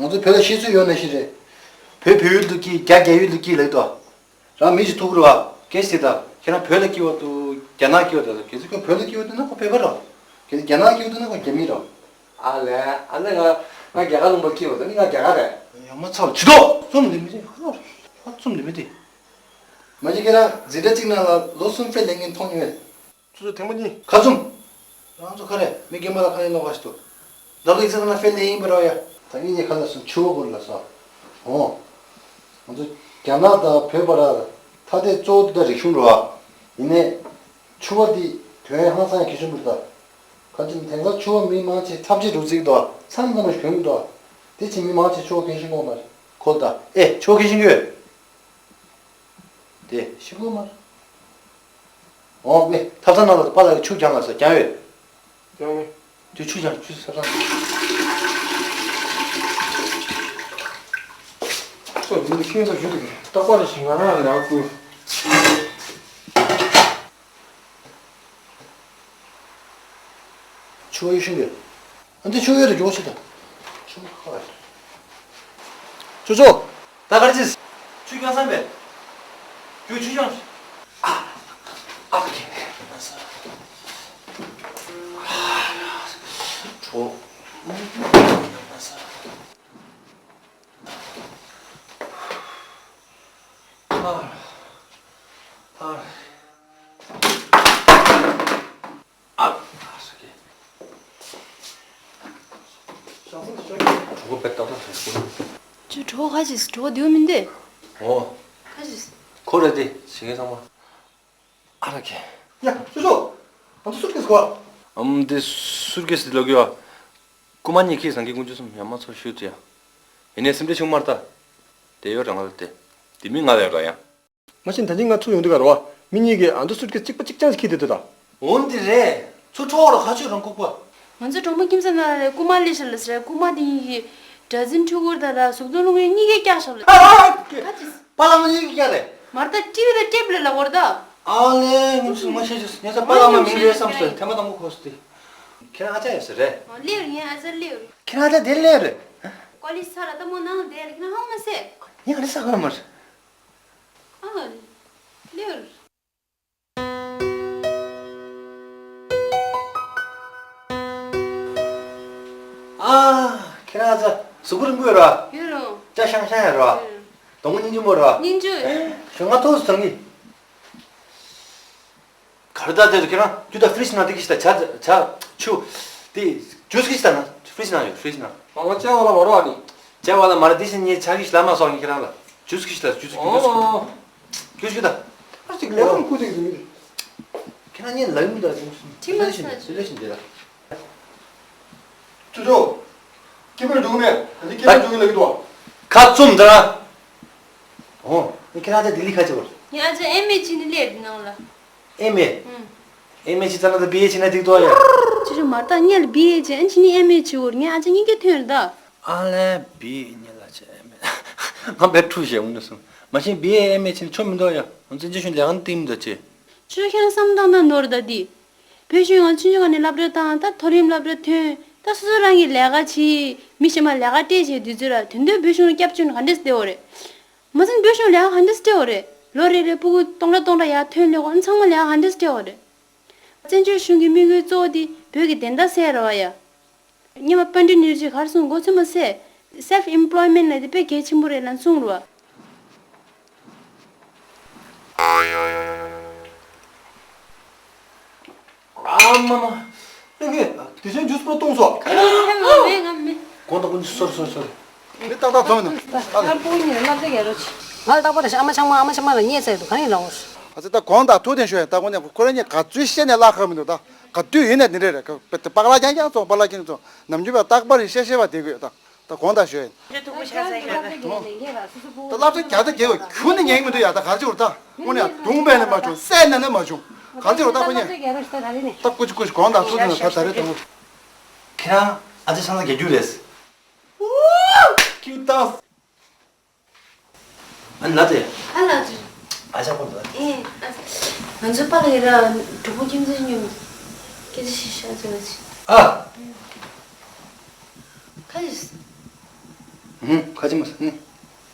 ང་ཚོ་བོད་ལ་ཤེས་ཚོད་ཡོད་ན་ཤི་རེད། བོད་བོད་ཡུལ་དུ་སྐྱིད། རྒྱ་རྒྱ་ཡུལ་དུ་སྐྱིད་ལེགས་དོ། རང་མི་ཞིག་ཐུག་རུ་བ་སྐད་ཆ་དེ་དང་། ཁྱེད་རང་བོད་ལ་སྐྱིད་བ་འདུག་རྒྱ་ནག་སྐྱིད་བ་འདུག་གལ་སྲིད་ཁོ་བོད་ལ་སྐྱིད་བ་འདུག་ན་ཁོ་བོད་པ་རོ། གལ་སྲིད་རྒྱ་ནག་སྐྱིད་བ་འདུག་ན་ཁོ་རྒྱ་མི་རོ། ཨ་ལས། ཨ་ནི་ང་ང་རྒྱ་གར་ལུང་པ་སྐྱིད་བ་འདུག་ནི་ང་རྒྱ་གར་རེད། ཡ་མ་ཚ་བ་ཇི་ལྟོ། རྩོམ་འདི་མི་དེ་ཧ་ལོ། ཧ་རྩོམ་འདི་མི་དེ། མ་གཞི་ཁྱེད་རང་འཛིན་གྲྭ་གཅིག་ནང་ལ་ལོ་གསུམ་ཕེལ་ལེན་མཁན་མཐོང་མྱོང་ངས། ཚོ་ཚོ་ཐེངས་མ་གཉིས། ཁ་བཙུམ། རང་ཚོ་ག་རེ་མི་རྒན་པ་ལ་ཁ་ཡིན་ལོག་པ་ཞིག་འདུག་ད་ལོ་ཡིག་ཚང་ན་ཕེལ་ལེན་ཡིན་པ་རོ་ཡ། ད་ངེད་གཉིས་ཁ་ལ་སོང་ཆུ་བོ་སྐོར་ལ་སོང་། འོ། ང་ཚོ་རྒྱ་ནག་དང་བོད་བར་ཐ་དད་གཙོ་བོ་དེ་ད་རིག་གཞུང་རོ། ཡིན་ནའི། ཆུ་བོ་འདི་དོན་ཧང་སང་ཡ་གལ་ཆེན་པོ་རེད་ད། ཁ་ཅིག་དེང་སང་ཆུ་བོ་མི་མང་ཆེ་འཐབ་ཇེ་འགྲོ་རྩིས་འདུག་མཚམས་མཚམས་ལ་གྱོན་གྱི་འདུག་དེ་ཕྱིན་མི་མང་ཆེ་ཆུ་བོ་གན་ཤིང་གོང་མར་ཁོལ་ད། ཨེ་ཆུ་བོ་གན་ཤིང་གོ། དེ་ཤི་གོ་མར། འོ་མེ་ཐབ་ཚང་ནང་ལ་པ་ལགས་ཆུ་རྒྱང་ལ་ས་རྒྱང་ཡོད། རྒྱང་ཡོད། དེ་ཆུ་རྒྱང་ཆུ་ཐབ་ཚང་། ཚོ་འདི་ཁྱིམ་ཚང་ཞུ་དུ་གི་རྟག་པར་ཞིག་ང་རང་ལ་ཁུ། ཆུ་བོ་ཡོད་ཤིང་གི། ཨ་འདི་ཆུ་ཡོད་རེད་འཇོག་ཤི་ད། ཆུ་ཁ་རེད། ཆུ་ཆུ། ད་གར་ཅིས། ཆུ་རྒྱང་སམ་པས། ཁྱོད་ཆུ་རྒྱང་། ཨ། ཨ་ཁེ། ཁྲོ། ཨ། ཨ། ཨ། ཨ། ས་ཀེ། གྲོགས་པོ་པད་ཏག་ཏག་ཟེར་ཁོ། ཁྱོད་གྲོགས་ཁ་ཅིག་གྲོགས་བདེ་བོ་མིན་འདུག་ཨོ། ཁ་ཅིག་ཁོ་རེད་དེ་ཞིག་གེ་ཚང་མ། ཨ་ར་ཀེ། ཡ་ཅོ་ཅོ། ང་ཚོ་སུཊ་ཀེས་གོ། ཨམ་དེ་སུཊ་ཀེས་དེ་ལོག་གི་ཡོད། རྐུ་མ་གཉིས་ཁྱི་སང་གི་དཀོན་མཆོག་གསུམ་ཡ་མ་ཚོ་ཞུ་དེ་ཡ། ཡིན་ནའི་སེམས་ཁྲལ་ཆུང་མ་རེད་ད། དེ་ཡོད་རང་ལ་དེ། དེ་མི་ང་ལ་ཡོད་ར་ཡ། མ་གཞི་ད་གིན་ང་ཚུར་ཡོང་དུས་ག་རེ་བ། མི་གཉིས་ཀྱིས་ཨ་མདོ་སུཊ་ཀེས་གཅིག་པ་གཅིག་རྐྱང་ཞིག་འཁྱེར་བསྡད་འདུག་ད། འོན་ཏེ་རེད། ཚུར་འཕྲོ་བ་ལ་ཁ་ཆུ་རང་ལྐུགས་པ། ང་ཚོ་གྲོང་པ་ཁྱིམ་ས་ནང་ལ་རེད། རྐུ་མ་ལས་ཤར་ལ་ཟེར། རྐུ་མ་དེ་གཉིས་ཀྱིས་གྲྭ་བཙུན་ཕྲུ་གུར་ད་ལ་གཟུགས་མཐོང་རླུང་ཡོད་གཉིས་ཀས་བཀྱགས་བཞག་ལ། ཨ་ཨ་ཨ། ཁ་ཅིག་པ་ལགས་མ་གཉིས་ཀས་བཀྱགས་རེད། མར་ད་ཀྲི་བི་ད་ཀྲེབ་ལ་ལ་བོར་ད། ཨ་ལས་ངུ་ཚུགས་མ་བྱེད་ཅིག་ངས་ས་པ་ལགས་མ་མིང་རེད་བསམ་སོང་། ཐེངས་མ་དང་པོ་གོ་སོང་སྟེ། ཁྱེད་རང་ཨ་ཅག་ཡོད་ས་རེད། ཨ་ལེ་ཡོད། ངའི་ཨ་ཅག་ལེ་ཡོད། ཁྱེད་རང་ཨ་ཅག་དེ་ལེ་ཡོད་རེད། ཀོ་ལི་ས་ར་ད་མོ་ནང་དེ་ལ་ཁྱེད་རང་ཧང་མ་སེ། ངས་ཨ་ནི་ས་གོ་མ་རེད། ཨ། ལེར། ཨ། ཁྱེད་རང་ཚོ་གཟུགས་པོ་རིང་པོ་ཡོད་ར། ཡོད་རུང་། སྐྲ་ཤང་ཤང་ཡོད་ར། ཡོད་རུང་། གདོང་པ་སྙིང་རྗེ་མོ་ར། སྙིང་རྗེ། ཞོགས་ང་ཐུག་སོང་ངི། ག་ ཨ་རེ་ད་དེ་ཁྱེད་རང་རྒྱུ་ད་ཕི་རིཇ་ནང་དེ་གི་ཤི་ད་ཇ་ཇ་ཆུ་དེ་ཇུས་གི་ཤི་ད་ན་ཕི་རིཇ་ནང་ཡོད་ཕི་རིཇ་ནང་། ང་ལ་ཅ་བ་ལ་མ་རོ་ཨ་ནི། ཇ་བ་ལ་མ་རེད་དེ་ཤི་ངས་ཇ་གི་ཤི་ལ་མ་སོང་ངས་ཁྱེད་རང་ལ་ཇུས་གི་ཤི་ད་ཇུས་གི་ཇུས་གི་ཨོ། ཇུས་གི་ད། ཨ་ཅིག་ལས་ཁུངས་ཁུ་དེ་གི་དུས་ཁྱེད་རང་ངས་ལ་ཡུམ་ད་ཇུས་ཁྲིམས་མ་ས་ཆུ་ལེ་ཤི་འདི་ལ། ཅོ་ཅོ། སྐྱེ་འཕེལ་འགྲོ་གི་མེད། ཨ་ནི་སྐྱེ་འཕེལ་འགྲོ་གི་ལབ་ཀྱི་འདུག་ཁ་བཙུམ་དང་། ཨོ། ཁྱེད་རང་ཚོ་ལྡི་ལི་ཁ་ཆེ་བར། ངས་ཨ་ཅག་ཨེམ་ཨེ་བྱས་ནས་སླེབས་ནང་ལ། ཨེམ་ཨེ། ཨུམ། ཨེམ་ཨེ་བྱས་ཙང་ན་ད་བི་ཨེ་བྱས་ན་འགྲིག་འདུག་ཡ། ཅི་ཞིག་མ་ད་ངས་ལ་བི་ཨེ་བྱས་ཨ་ནི་ཅི་ནི་ཨེམ་ཨེ་བྱས་བར་ངས་ཨ་ཅག་གཉིས་ཀའི་ཐོན་རེད་ད། ཨ་ལས་བི་ཨེ་ཉེ་ལ་ཆེ་ཨེམ་ཨེ། ང་བས་ཁྲུ་ཞེས་འོང་ནས་སོང་། མ་གཞི་བི་ཨེ་ཨེམ་ཨེ་བྱས་ན་ཆོ་མི་འདུག་ཡ། ང་ཚོ་བཙན་བྱོལ་གཞུང་ལས་ཀ་ནི་སྟེང་མི་འདུག་ཅེ། ཅི་ཞིག་ཁྱེད་རང་བསམ་བཏང་ན་ནོར་ད་འདི། བོད་གཞུང་ང་ཆུང་ཆུང་ནས་སློབ་གྲྭ་བཏང་ད་མཐོ་རིམ་སློབ་གྲྭ་ཐོན་ད་སོ་སོ་རང་གི་ལས་ཀ་བྱེད་མི་གཞན་པ་ལས་ཀ་སྤྲད་བྱས་དུས་ཚོད་ལ་དོན་དུ་བོད་གཞུང་ལ་སྐྱབས་བཅོལ་ནས་ག་འདྲས་བསྡད་འོ་རེད། མ་ཟིན་བོད་གཞུང་ལས་ཀ་ག་འདྲས་སྤྲད་འོ་རེད། ལོ་རེ་རེ་སྤུ་གུ་སྟོང་ཕྲག་སྟོང་ཕྲག་ཡར་ཐོན་ལས་ཀ་ཨ་ཚང་མ་ལས་ཀ་ག་འདྲས་སྤྲད་འོ་རེད། བཙན་བྱོལ་གཞུང་གི་དམིགས་ཡུལ་གཙོ་བོ་དེ་བོད་ཀྱི་བདེན་མཐའ་གསལ་རེད་བ་ཡ། སྔོན་མ་དཔལ་ལྡན་ནོར་བུས་ག་རེ་གསུངས་མགོ་ཚོད་མ་ཟད། Self employment ལབ་དེ་དཔེ་གལ་ཆེན་པོ་རེད་ལབ་གསུངས་རེད་བ། ཨ་མ་མ། ཨེ་ངས་དེ་བཞིན་ཇུས་པོ་བཏུང་སོང་། ཨ་ལ་ཨ་ལ་ཨ་ལ། མེད་ང་མེད། དགོངས་དག་ཀུན་སོར་སོར་སོར། མི་ཏག་ཏག་ཐོན་ནོ། ཨ་ལ། ཨ་ཕྲུ་གུ་གཉིས་ལ་སྣག་ཚ་རྒྱག་རོགས་བྱེད། ང་ལ་རྟག་པར་རེ་ཞིག་ཨ་མ་ཆང་མ་ཨ་མ་ཆང་མ་ལ་བརྙས་ཚར་འདུག་ག་རེ་ཡིན་ལགས་འོ། ཨ་ཙི་ད་དགོངས་དག་ཐུགས་བདེན་ཞུ་ཡ། ད་དངོས་གནས་ཁོ་རང་གཉིས་ག་ཚོད་བཤད་ནས་བརླག་ག་མི་འདུག་ད་ག་དུས་ཡིན་ནས་འདི་འདྲས་རེད། ག་པ་ཏི་པག་ལ་རྐྱང་རྐྱང་བཙོང་པ་ལ་ཁྱིམ་བཙོང་ནམ་རྒྱུན་པ་རྟག་པར་རེ་བཤད་བཤད་པ་དེ་དགོས་ད། ད་དགོངས་དག་ཞུ་ཡ་ཡིན། ད་སློབ་གྲྭ་རྒྱག་ད་དགེ་རོ་ཆེ། ད་སློབ་གྲྭ་རྒྱག་ད་རྒྱག་གོ་ཁྱོན་ནས་ཉན་གི་མི་འདུག་ཡ། ད་ག་རེ་བྱེད་རོགས་ད། དངོས་གནས་རྡུང་བས་ནས་མ་བྱུང་། བསད་ནས་ནས་མ་བྱུང་། ག་རེ་བྱེད་རོགས་ད་ཁོ་གཉིས། ད་ཀུ་ཅི་ཀུ་ཅི་དགོངས་དག་ཐུགས་རྗེ་གནང་། ད་ད་རེས་དང་པོ། ཁྱེད་རང་ཨ་ཅག་ཆང་ས་རྒྱག་རྒྱུ་རེད། ཀྱུ་ཏང་། ཨ་ནི་ལ་དེ། ཨ་ལ་དེ། ཨ་ཅག་ཁོ་ལ། ཨེ། ཨ། ང་ཚོ་པཱ་ལགས་ཀྱིས་ར་གྲོགས་པོ་ཁྱིམ་མཚེས་མཉམ་སྐད་ཆ་བཤད་ཤག་ཟེར་བ་ཅིག་ཨ། ཁ་ཅིག་ཧུམ། ཁ་ཅིག་མ་ཟེར། ཧུམ།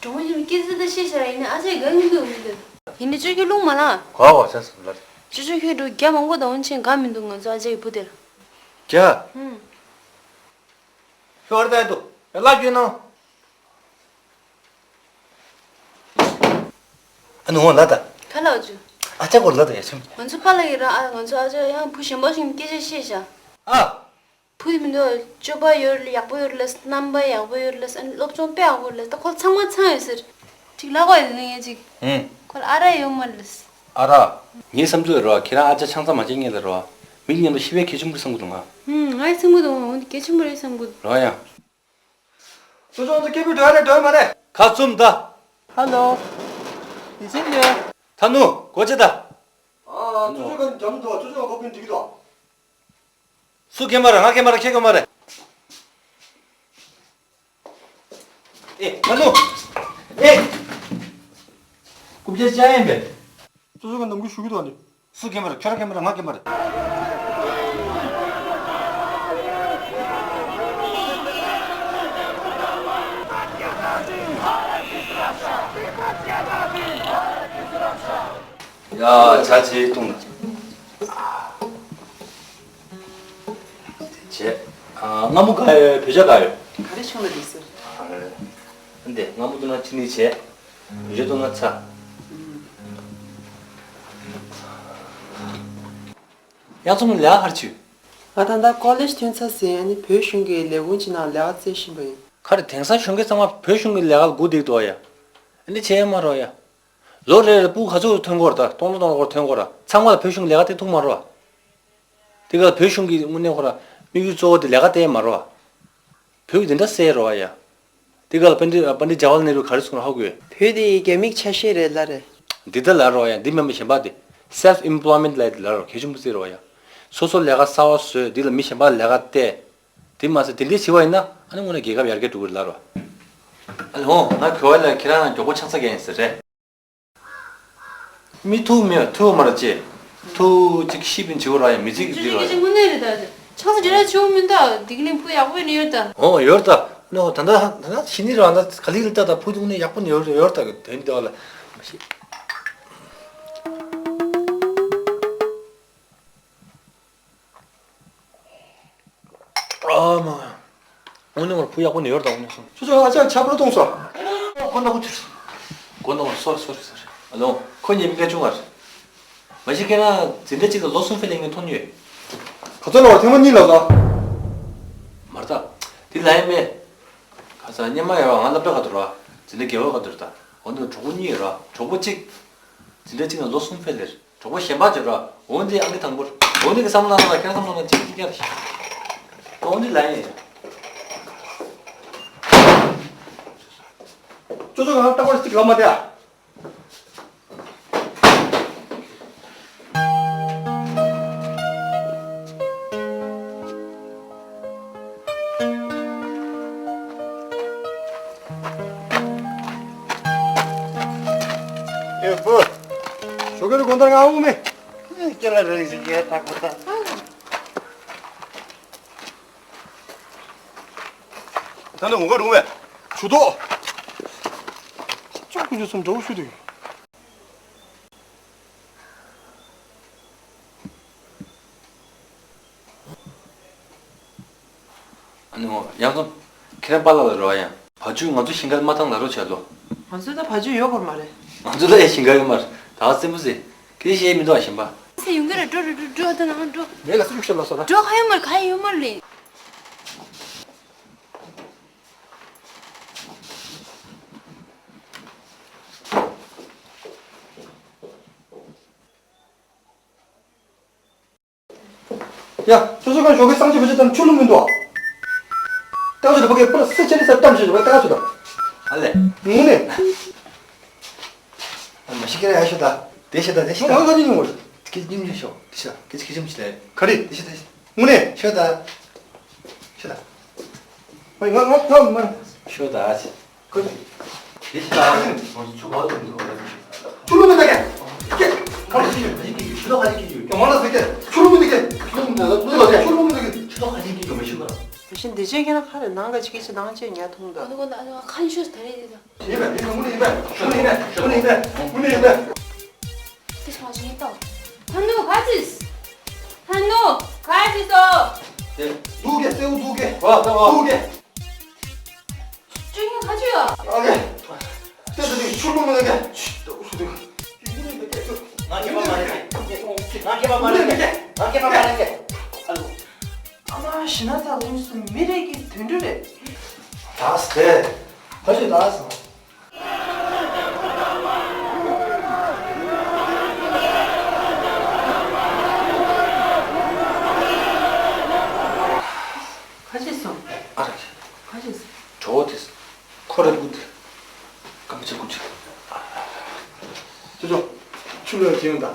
གྲོགས་པོ་མཉམ་སྐད་ཆ་ད་བཤད་ཤག་ཡིན་ན་ཨ་ཅག་དགའ་གི་འདུག་མི་འདུག་ཡིན་ན་ཅོ་ཁྱོད་རླུང་མ་ལངས། གོ་གོ་ཆ་སོང་ལ། ཅོ་ཅོ་ཁྱོད་འགྲོ་རྒྱ་མང་པོ་དང་འོན་ཆེན་དགའ་མི་འདུག་ང་ཚོ་ཨ་ཅག་གི་བུ་དེར། རྒྱ། ཧུམ། ཤོར་ད་འདུག་ལ་རྒྱུ་ནང་། ཨ་ནི་འོང་ལ་ད། ག་ལ་འོ་ཅུ། ཨ་ཅག་གོ་ལ་ད་ཡ་ཆུམ། ང་ཚོ་པཱ་ལགས་ཀྱིས་ར་ཨ་ང་ཚོ་ཨ་ཅག་ཡང་བུ་གཞན་པ་ཞིག་སྐད་ཆ་བཤད་ཤག་ཨ། བུ་དེ་མི་འདུག་སྤྱོད་པ་ཡོད་རེད། ཡག་པོ་ཡོད་རེད་ལ། རྣམ་པ་ཡག་པོ་ཡོད་རེད་ལ། ཨ་ནི་སློབ་སྦྱོང་དཔེ་ཡག་པོ་རེད་ལ། ད་ཁོ་ཚང་མ་ཚང་ཡོད་ཟེར། ཅིག་ལབ་དགོས་ཡོད་ངས་ཅིག་ཧུམ། ཁོ་ལ་ཨ་རག་ཡོད་མ་རེད་ལ། ཨ་རག་ངའི་བསམ་ཚུལ་རོ། ཁྱེད་རང་ཨ་ཅག་ཆང་ས་མ་བྱེད་ངེས་ལ་རོ། མི་མཉམ་དུ་ཤི་བའི་གལ་ཆེན་པོ་རེད་བསམ་གི་འདུག་ང་། ཧུམ། ངའི་བསམ་གི་འདུག་འོན་ཏེ་གལ་ཆེན་པོ་རེད་བསམ་གི་འདུག་རོ་ཡ། ཅོ་ཅོ་ཚོ་སྐད་འབོད་འགྲོ་ཡ་རེད་འགྲོ་ཡ་མ་རེད། ཁ་བཙུམ་ད། ཧ་ལོ། ཡིན་ཕྱིན་ལས། ཐ་ནུ་གོ་ཅི་ད། ཨ་ཅོ་ཅོ་ག་འཇམ་འདུག་ཅོ་ཅོ་ག་ཁོ་པིན་འགྲིག་གི་འདུག་སུ་ཁྱེད་མ་རེད། ང་ཁྱེད་མ་རེད། ཁྱེད་ཁྱེད་མ་རེད། ཨེ་ཐ་ནུ། ཨེ། རྐུབ་བཀྱག་བཅག་ཡིན་པས། ཅོ་ཅོ་ག་ནམ་རྒྱུན་ཞུ་གི་འདུག་ཨ་ནི། སུ་ཁྱེད་མ་རེད། ཁྱོད་རང་ཁྱེད་མ་རེད། ང་ཁྱེད་མ་རེད། ཡ་ཇ་ཇེ་བཏུང་ན། ཇེ། ཨ། སྔ་མོ་ག་ཡོད། བོད་ཇ་ག་ཡོད། ག་རེ་བྱུང་ལ་འདི་ཟེར། ཨ་འདི་སྔ་མོ་དུ་ན་ཅི་ནི་བྱས། བོད་ཇ་དུ་ན་ཚ། ཡང་ཚོ་མི་ལ་ཧར་ཆུ། ང་ད་ལྟ་ཀོ་ལེཇ་ཐོན་ཚར་ཟིན། ཨ་ནི་བོད་གཞུང་གི་ལས་ཁུངས་ཅིག་ནང་ལས་ཀ་བཙལ་བཞིན་པ་ཡིན། ཁ་རེ་དེང་སང་གཞོན་སྐྱེས་ཚང་མ་བོད་གཞུང་གི་ལས་ཀ་ལ་སྒུག་བསྡད་འདུག་ཡ། ཨ་ནི་བྱས་མ་རོགས་ཡ། ལོ་རེ་རེ་སྤུ་གུ་ག་ཚོད་ཐོན་གོ་ར། ད་སྟོང་ལོ་སྟོང་ལོ་སྐོར་ཐོན་གོ་ར། ཚང་མ་ལ་བོད་གཞུང་ལས་ཀ་སྟེར་ཐུབ་མ་རོགས། དེ་ག་བོད་གཞུང་གི་དངོས་གནས་ཁོ་ར་དམིགས་ཡུལ་གཙོ་བོ་དེ་ལས་ཀ་སྟེར་མ་རོགས། བོད་ཀྱི་དེ་འདྲ་གསལ་རོགས་ཡ། དེ་ག་ལ་པཎ་ཌི་པཎ་ཌི་ཇ་ཝ་ལ་ནེ་རུ་ག་རེ་གསུངས་ར་ཧ་གོ། བོད་དེ་རྒྱ་མིའི་ཆ་ཤས་རེད་ལ་རེད། འདི་ལྟར་ལ་རོགས་ཡ། འདི་མིན་པ་གཞན་པ་དེ། Self employment ལ་དེ་ལ་རོགས་གལ་ཆེན་པོ་གསལ་རོགས་ཡ། སོ་སོ་ལས་ཀ་གསར་བ་བཟོས། འདི་ལ་མི་གཞན་པ་ལས་ཀ་སྟེར། དེ་མ་ཟད་དེ་འདྲའི་བྱེད་པ་ཡིན་ན་ཨ་ནི་དངོས་གནས་རྒྱལ་ཁབ་ཡར་རྒྱས་འགྲོ་གི་རེད་ལ་རོགས། ཨ་ལེ་ཧོ། ང་གོ་བ་ལ་ཁྱེད་རང་མགྱོགས་པོ་ཆང་ས་རྒྱག་ཡིན་ཟེར་རེད། མི་ཐུག་མེད་ཐུག་མར་བྱེད། ཐུག་ཅིག་ཤི་བིན་བྱེད་ར་ཡ་མི་ཚིག་ཅི་འདི་ར་ཅི་ཡ། དངོས་གནས་རེད་ད། ཆང་ས་འདྲ་ཆུང་མིན་ད། སྡིག་ལན་ཕུ་ཡག་པོ་ནི་ཡོད་ད། ཨོ་ཡོད་ད། ནོ་ད་ད་ད་ད་ཤི་ནི་ར་ད་ག་ལི་ལི་ད་ད་ཕུ་དུང་ནི་ཡག་པོ་ནི་ཡོད་ཡོད་ད་གི་དོན་དེ་བ་ལ། ཨ་མ། འུ་ནི་མར་བུ་ཡག་པོ་ནི་ཡོར་དང་འུ་ནི་སོང་། ཁྱོད་ཚོ་ཨ་ཅག་ཆབ་རོ་གཏོང་སོ། གོ་ན་གོ་ཚུར། གོ་ན་གོ་སོར་སོར་སོར། ཨ་ལོ། ཁོ་ཉེ་མི་འགའ་ཆུང་བར། མ་གཞི་ཁྱེད་རང་འཛིན་གྲྭ་གཅིག་ལ་ལོ་གསུམ་ཕེབས་ལེ་ངས་མཐོང་མྱོང་ཡོད། ག་ཚོད་ལབ་པ། ཐེངས་མ་གཉིས་ལབ་སོང་། མ་རེད་ད། དེ་ལབ་ཡ་མེད། ཁ་སང་སྔོན་མ་ཡར་ང་སློབ་གྲྭ་ཁ་ཐུག་ར། འཛིན་གྲྭ་བརྒྱད་པ་ཁ་ཐུག་རེད་ད། འོ་ན་གྲོགས་པོ་གཉིས་ཡོད་ར། གྲོགས་པོ་གཅིག་འཛིན་གྲྭ་གཅིག་ནང་ལོ་གསུམ་ཕེབས་ལེ་རེད། གྲོགས་པོ་གཞན་པ་བརྗོད་ར། འོ་འདི་ཨང་ཀི་དང་པོ་རེད། འོ་འདི་གི་བསམ་བློ་བཏང་ན་ཁྱེད་རང་བསམ་བློ་བཏང་ན་གཅིག་གཅིག་རྐྱང་རེད་ཤག་འོ་འདི་ལབ་ཡ་ཡིན། ཅོ་ཅོ་གང་ལྟ་བར་གཅིག་ལབ་མ་བསྡད་ཨ། ཨེ་བུ། ཞོགས་ཀའི་དགོང་དག་ང་དབུགས་མེད། ཁྱེད་ལ་རེ་ཞིག་ཡས་ཐག་པ་ད། ད་ནི་ངོ་ག་རུང་བས། ཆུ་ཏོག་ཅག་ཀུན་ཆུ་སུམ་འདྲ་བོ་ཤུ་དུས། ཨ་ནི་འོ་ཡང་ཙམ། ཁྱེད་རང་པཱ་ལགས་ལ་རོགས་ཡང་། བ་ཕྱུགས་ང་ཚོ་ཞིང་ཁར་མ་བཏང་ལབ་རོགས་བྱས་ལོ། ང་ཚོ་ད་བ་ཕྱུགས་ཡོད་སྐོར་མ་རེད། ང་ཚོ་ད་ཡ་ཞིང་ཁ་ཡོད་མ་རེད། ད་སེམས་པ་སེ། ཁྱེད་ཤེས་མི་འདུག་ཨ་ཞིང་པ། སེ་ཡོང་གི་རེད། འགྲོ་རེད་འགྲོ་འགྲོ་ད་ནང་འགྲོ། མེད་ལ་སུ་ཡུག་ཤ་ལ་སོ་ར། འགྲོ་ག་ཡོད་མ་རེད་ག་ཡོད་མ་རེད། ཡ། སོ་སོ་གང་ཞོགས་ཀའི་སང་ཆེ་བུ་ཆེ་དང་ཆུ་ལུང་མི་འདུག་ཨ། ཏག་ཆུ་དང་ཕ་གའི་པར་སེ་ཆེ་ནི་སར་གཏམ་ཞེས་བ་ཏག་ཆུ་དང་། ཨ་ལེ། ངུ་ནས། ཨ་མ་ཤི་ཀེ་ར་ཡ་ཤོ་ད། དེ་ཤ་ད་དེ་ཤ་ད། ང་ག་ཉིན་ངུ་རེད། ཁྱེད་ཉིན་ཉིན་ཤོ། དེ་ཤ་ད་ཁྱེད་ཁྱེད་ཆུམ་ཆི་ལེ། ག་རེ། དེ་ཤ་ད་དེ་ཤ། ངུ་ནས། ཤོ་ད། ཤོ་ད། ང་ང་ང་ང་། ཤོ་ད་ཨ་ཆི། ཁོ་ཚོ། དེ་ཞིག་ལ་ཁོང་ཚོ་ཆུ་བ་དུ་འདུག་ཆུ་ལུ་མི་ད་གེ། ཀེ། ཁོང་ཚོ་ཞིག་ཞིག་ཆུ་ལོག་ཁ་ཅིག་གི་ཡོད། ཀེ་མ་ལ་ཟེར་གེ། ཆུ་ལུ་མི་ད་གེ། ཆུ་ལུ་མི་ད་གེ། ཆུ་ལུ་མི་ད་གེ། ཆུ་ལོག་ཁ་ཅིག་གི་ཡོད་མ་ཤི་ག། དེ་བཞིན་དེ་ཅན་ཁྱེད་རང་ཁ་རེ་ནང་ག་ཅིག་གི་ཅི་ནང་ཅན་ཉ་ཐུང་ད། ཨ་ནུ་གོ་ན་ཨ་ནུ་ཁ་ཤོས་ད་རེ་དེ་ད། ཡིན་པས་ཡིན་པས་ངུ་ནི་ཡིན་པས་ངུ་ནི་ཡིན་པས་ངུ་ནི་ཡིན་པས་ངུ་ནི་ཡིན་པས། དེ་སོང་ཞིག་ཡིན་ཏོ། ཧ་ནུ་ག་ཅིས། ཧ་ནུ་ག་ཅིས་སོ། དེ་འདུག་གེ་སེའུ་འདུག་གེ་བ་ད་བ་འདུག་གེ། ཅུང་ཡང་ཁ་ཆུ་ཡོད། ཨ་གེ། དེ་དེ་དེ་ཆུ་ལུང་མ་གེ། ཆུ་ལུང་མ་གེ། ང་སྐྱེས་པ་མ་རེད། ང་སྐྱེས་པ་མ་རེད། ང་སྐྱེས་པ་མ་རེད། ཨ་ལོ། ཨ་མ་ཞི་ན་ཚ་དངོས་སུ་མི་རེད་ཀྱི་དོན་འགྲུབ་རེད། ད་སྟེ། ཕ་ཆུ་ད་སོང་། ཁ་ཆེ་སོང་། ཨ་ར། ཁ་ཆེ་སོང་། གྲོགས་དེ། ཁོ་ར་ཀུ་དེ། ཀམ་ཆ་ཀུ་ཆ། ཅོ་ཅོ། ཆུ་ལོག་ཅི་ཡོང་ད།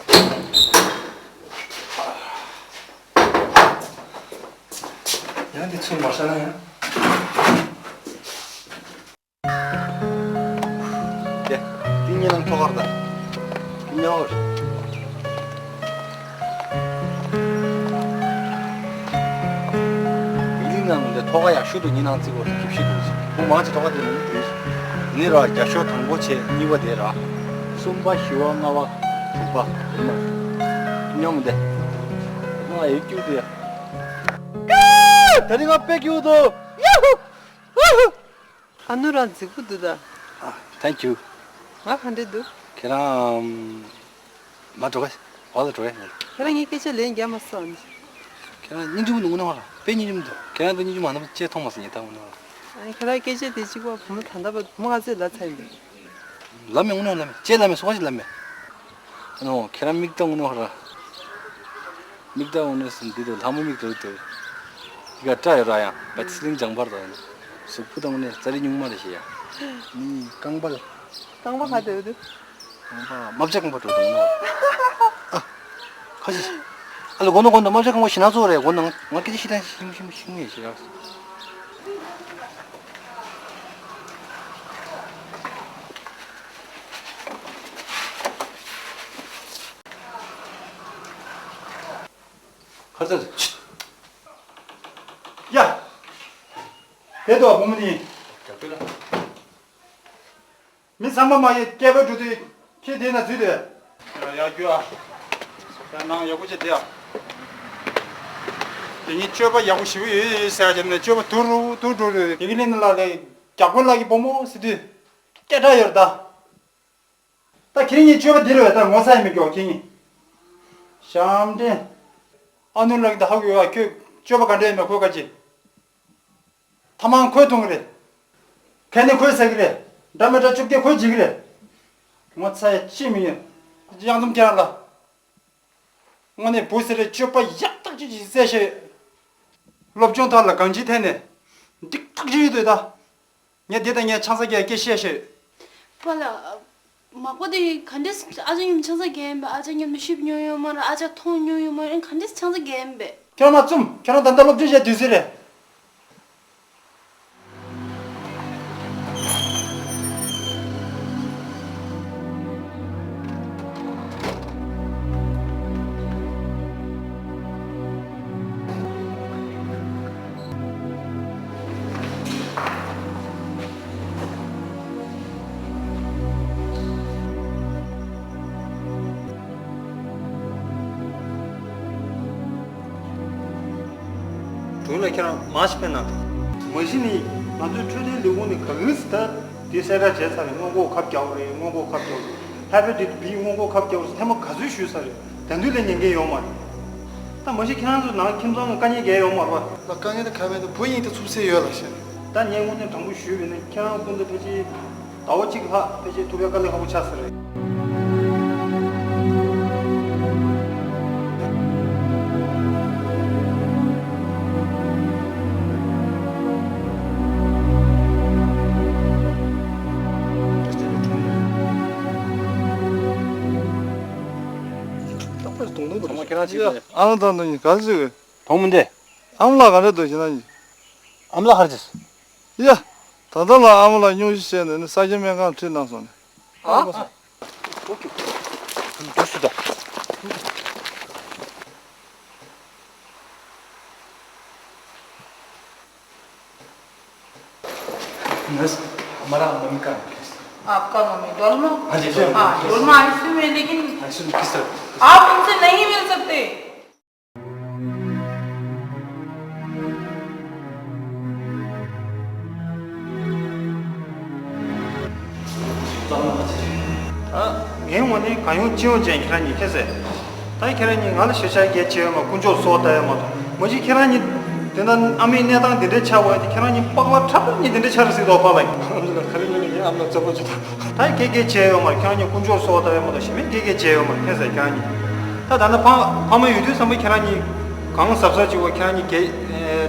ཡང་འདི་ཚུར་མ་ཤར་ན་ཡང་། དེ། དེ་གཉིས་ལམ་ཐོག་ཁར་ད། དེ་ཉག་ཧོར། ཡིག་རིགས་ནང་ལ་ཐོག་ཁ་ཡག་ཤོས་དུ་གཉིས་ནང་བརྩི་དགོས་ཀྱི་ཞིག་འདུག་ཅིག་བུ་མང་ཆེ་ཐོག་ཁ་དེ་མི་འདུག་དེ། ནི་ར་རྒྱ་ཤོག་དང་པོ་བྱས་གཉིས་པ་དེ་ར། གསུམ་པ་བཞི་བ་ལྔ་བ་དྲུག་པ་དེ་མ་རེད། དེ་ཉག་མི་འདུག་ང་ཡིག་རྒྱུགས་དེ། ད་རིང་ང་དཔེ་རྒྱུགས་འདུག་ཡ་ཧུ། ཨ་ནུ་རང་རྫིག་པོ་འདུག་ད། ཨ། Thank you། ང་ག་འདྲ་འདུག་ཁྱེད་རང་། མ་འགྲོ་ག་འོག་ལ་འགྲོ་ག་ཁྱེད་རང་ངའི་སྐད་ཆ་ལན་རྒྱག་མ་སོང་། ཁྱེད་རང་སྙིང་རྗེ་མོ་འདུག་དངོས་གནས་ཁོ་རང་དཔེ་སྙིང་རྗེ་མོ་འདུག་ཁྱེད་རང་དང་སྙིང་རྗེ་མ་འདུག་ཅེས་མཐོང་མ་སོང་ངས་ད་དངོས་གནས་ཁོ་རང་། ཨ་ཁྱེད་རང་སྐད་ཆ་དེ་གཅིག་པ་བུ་མོ་ད་ལྟ་བ་བུ་མོ་ང་ཚོས་ལབ་ཚར་ཡིན་པས། ལབ་མེད་དངོས་གནས་ལབ་མེད་ཅེས་ལབ་མེད་སོ་ཁ་ཞིག་ལབ་མེད། ཨ་ནོ་ཁྱེད་རང་མིག་ལྟ་དངོས་གནས་ཁོ་རང་། མིག་ལྟ་དངོས་གནས་སུ་འདི་དང་ལྷ་མོ་མིག་ལྟ་ལྟ། འདི་ག་སྐྲ་ཡོད་ར་ཡང་བད་སི་ལིང་ལྗང་པར་དང་། གཟུགས་པོ་དང་དངོས་གནས་རྩ་རི་སྨྱུག་མ་རེད་ཤེས་ཡ། ནི་རྐང་པ་ལ། རྐང་པ་ག་དེ་འདུག་རྐང་པ་རྨ་བྱ་རྐང་པ་འགྲོ་དང་ནོ། ཨ། ཁ་ཤས། ཨ་ལ་གོ་ནོ་གོ་ནོ་རྨ་བྱ་རྐང་པ་ཞི་ན་ཚོ་རེད་གོ་ནང་ང་སྐད་ཆ་ཤི་དང་ཤི་ཤི་ཤི་ངེས་ཤི་ར། ཧར་ཙར་ཆིད། ཡ། དེ་དོ་བུ་མོ་ནི། མི་ཚང་མ་མ་ཡི་སྐྱེས་པ་འགྲོ་དུས་ཁྱེད་དེ་ན་འཛུལ་དེ། ཡ་རྒྱུ་ཨ། ཡ་ནང་ཡག་པོ་བྱེད་དེ་ཨ། དེ་ཉིད་སྤྱོད་པ་ཡག་པོ་ཞེ་པོ་ཡོད་ཡོད་ཟེར་ཡ་ཅན་ནས་སྤྱོད་པ་དུ་རུ་དུ་འགྲོ་རུ་དེ་གི་ལན་ལ་ལས་རྒྱག་པོ་ལ་གི་བུ་མོ་ཟེར་དུས། སྐད་གྲགས་ཡོད་རེད་ད། ད་ཁྱེད་རང་གཉིས་སྤྱོད་པ་འདི་རེད་བས་ད་ངོ་ཚ་ཡ་མི་སྐྱོ་ཁྱེད་གཉིས། ལྕམ་དྲན། ཨ་ནུ་ལགས་ད་ཧ་གོ་ཡོད་ཨ། ཁྱོད་སྤྱོད་པ་ག་འདྲ་ཡོད་མེད་གོ་ག་ཅི། ཐ་མག་ཁོས་འཐུང་གི་རེད། གན་ནི་ཁོས་ཟ་གི་རེད། འདྲ་མི་འདྲ་བཅོ་བརྒྱད་ཁོས་བྱེད་ཀྱི་རེད། ངོ་ཚ་ཡ་ཅི་མི་ཡོད། གཡང་འཛོམས་ཁྱེད་རང་ལ། དངོས་གནས་བུ་ཟེར་རེད། སྤྱོད་པ་ཡག་ཐག་ཆོད་ཅིག་བཙལ་ཤེས་ཡོད། སློབ་སྦྱོང་ཐོག་ལ་གང་ཅིའི་ཐད་ནས་འགྲིག་ཐག་ཆོད་ཡོད་དོ་ད། ངས་འདི་དང་ངའི་ཆང་ས་རྒྱག་སྐད་བཤད་ཤེས་ཡོད། པཱ་ལགས། མག་པ་དེ་ག་འདྲས་ཨ་ཅག་མཉམ་ཆང་ས་རྒྱག་ཡིན་པས། ཨ་ཅག་མཉམ་དུ་ཤིབ་མྱོང་ཡོད་མ་རེད། ཨ་ཅག་མཐོང་མྱོང་ཡོད་མ་རེད། ག་འདྲས་ཆང་ས་རྒྱག་ཡིན་པས། ཁྱེད་རང་མ་བཙུམ། ཁྱེད་རང་ད་ལྟ་སློབ་སྦྱོང་བྱས་དུས་ཚོད་རེད། དྲུང་ལ་ཁྱེད་རང་མ་ཞིག་ཕན་ན། མ་གཞི་ནི་ང་ཚོའི་འཕྲོད་བསྟེན་ལས་ཁུངས་ནས་ག་གིས་ད་དེ་གསལ་བསྒྲགས་བྱས་ཚར་རེད། སྔོན་འགོག་ཁབ་རྒྱག་དགོས་རེད། སྔོན་འགོག་ཁབ་རྒྱག་དགོས་རེད། ཧེ་པ་ཏའི་ཊིས་བི་སྔོན་འགོག་ཁབ་རྒྱག་དགོས་རེད། ཐེངས་མ་ག་ཚོད་ཞུས་ཚར་རེད། ད་དུང་ལ་ཉན་མཁན་ཡོད་མ་རེད། ད་མ་གཞི་ཁྱེད་རང་ཚོ་ནང་ཁྱིམ་ཚང་ལ་དཀའ་ངལ་གང་ཡང་ཡོད་མ་རེད་པ། ལ་དཀའ་ངལ་དེ་ག་མེད་དུ་བུ་ཡིན་དེ་ཚུགས་ཚད་ཡོད་ལ་ཤེས། ད་ངས་དངོས་གནས་དྲང་པོ་ཞུས་པ་ཡིན་ན་ཁྱེད་རང་སྐུ་མདུན་ཕལ་ཆེར་ཟླ་བ་གཅིག་ལྷག་ཕལ་ཆེར་ཐུག་ཡ་དཀའ་ལས་ཁག་པོ་ཆགས་ས་རེད། ཨ་མ་དང་ནི་ག་ཚོད། གྲོང་མི་འདི། ཨ་མ་ལགས་ག་འདྲ་འདུག་ཞེ་ན་ཡིན། ཨ་མ་ལགས་ག་རེ་བྱས། ཡ། ད་ལྟ་ལ་ཨ་མ་ལགས་སྙུང་གཞི་བྱས་ནས་ནི་ས་སྐྱ་སྨན་ཁང་ཁྲིད་གནང་སོང་ནས། ཨ། འདུག་སེ་ད། ང་ཨ་མ་རང་མ་མི་ཀ་རེད། आपका मम्मी डोलमा? हाँ जी, डोलमा। हाँ, डोलमा आई सी यू में, लेकिन आई सी यू में किस तरह? आप उनसे नहीं मिल सकते। ངའི་ངོས་ནས་གང་ཡོང་ཅི་ཡོང་བྱས་ཁྱེད་རང་གཉིས་ཁྱེད་ཟེར། ད་ཁྱེད་རང་གཉིས་ང་ལ་ཞེ་དྲག་གལ་ཆེ་ཡོད་མ། དཀོན་མཆོག་གསོལ་བ་བཏབ་ཡོད་མ་གཏོགས། མ་གཞི་ཁྱེད་རང་གཉིས་དེ་འདྲ་ཨ་མའི་གནས་སྟངས་དེ་འདྲའི་ཆགས་པ་ཡིན་དུས་ཁྱེད་རང་གཉིས་པགས་པ་ཁྲ་པོ་གཉིས་དེ་འདྲའི་ཆགས་རེད་ཟེར་དོ་པཱ་ལགས། ཨ་མ་ལགས་ག་རེ་ཡིན་ནའི་ངའི་ཨ་མ་ལགས་རྩོད་པ་བྱེད་དང་། ད་སྐད་སྐད་བྱས་ཡོད་མ་རེད། ཁྱེད་རང་གཉིས་དཀོན་མཆོག་གསོལ་བ་བཏབ་ཡོད་མ་གཏོགས་གཞན་པའི་སྐད་སྐད་བྱས་ཡོད་མ་རེད། ཁྱེད་ཟེར་ཁྱེད་རང་གཉིས། ད་ད་ནི་ཕ་ཕ་མ་ཡོད་དུས་ཙམ་པ་ཁྱེད་རང་གཉིས་གང་གཟབ་གཟབ་བྱེད་དགོས། ཁྱེད་རང་གཉིས་གལ་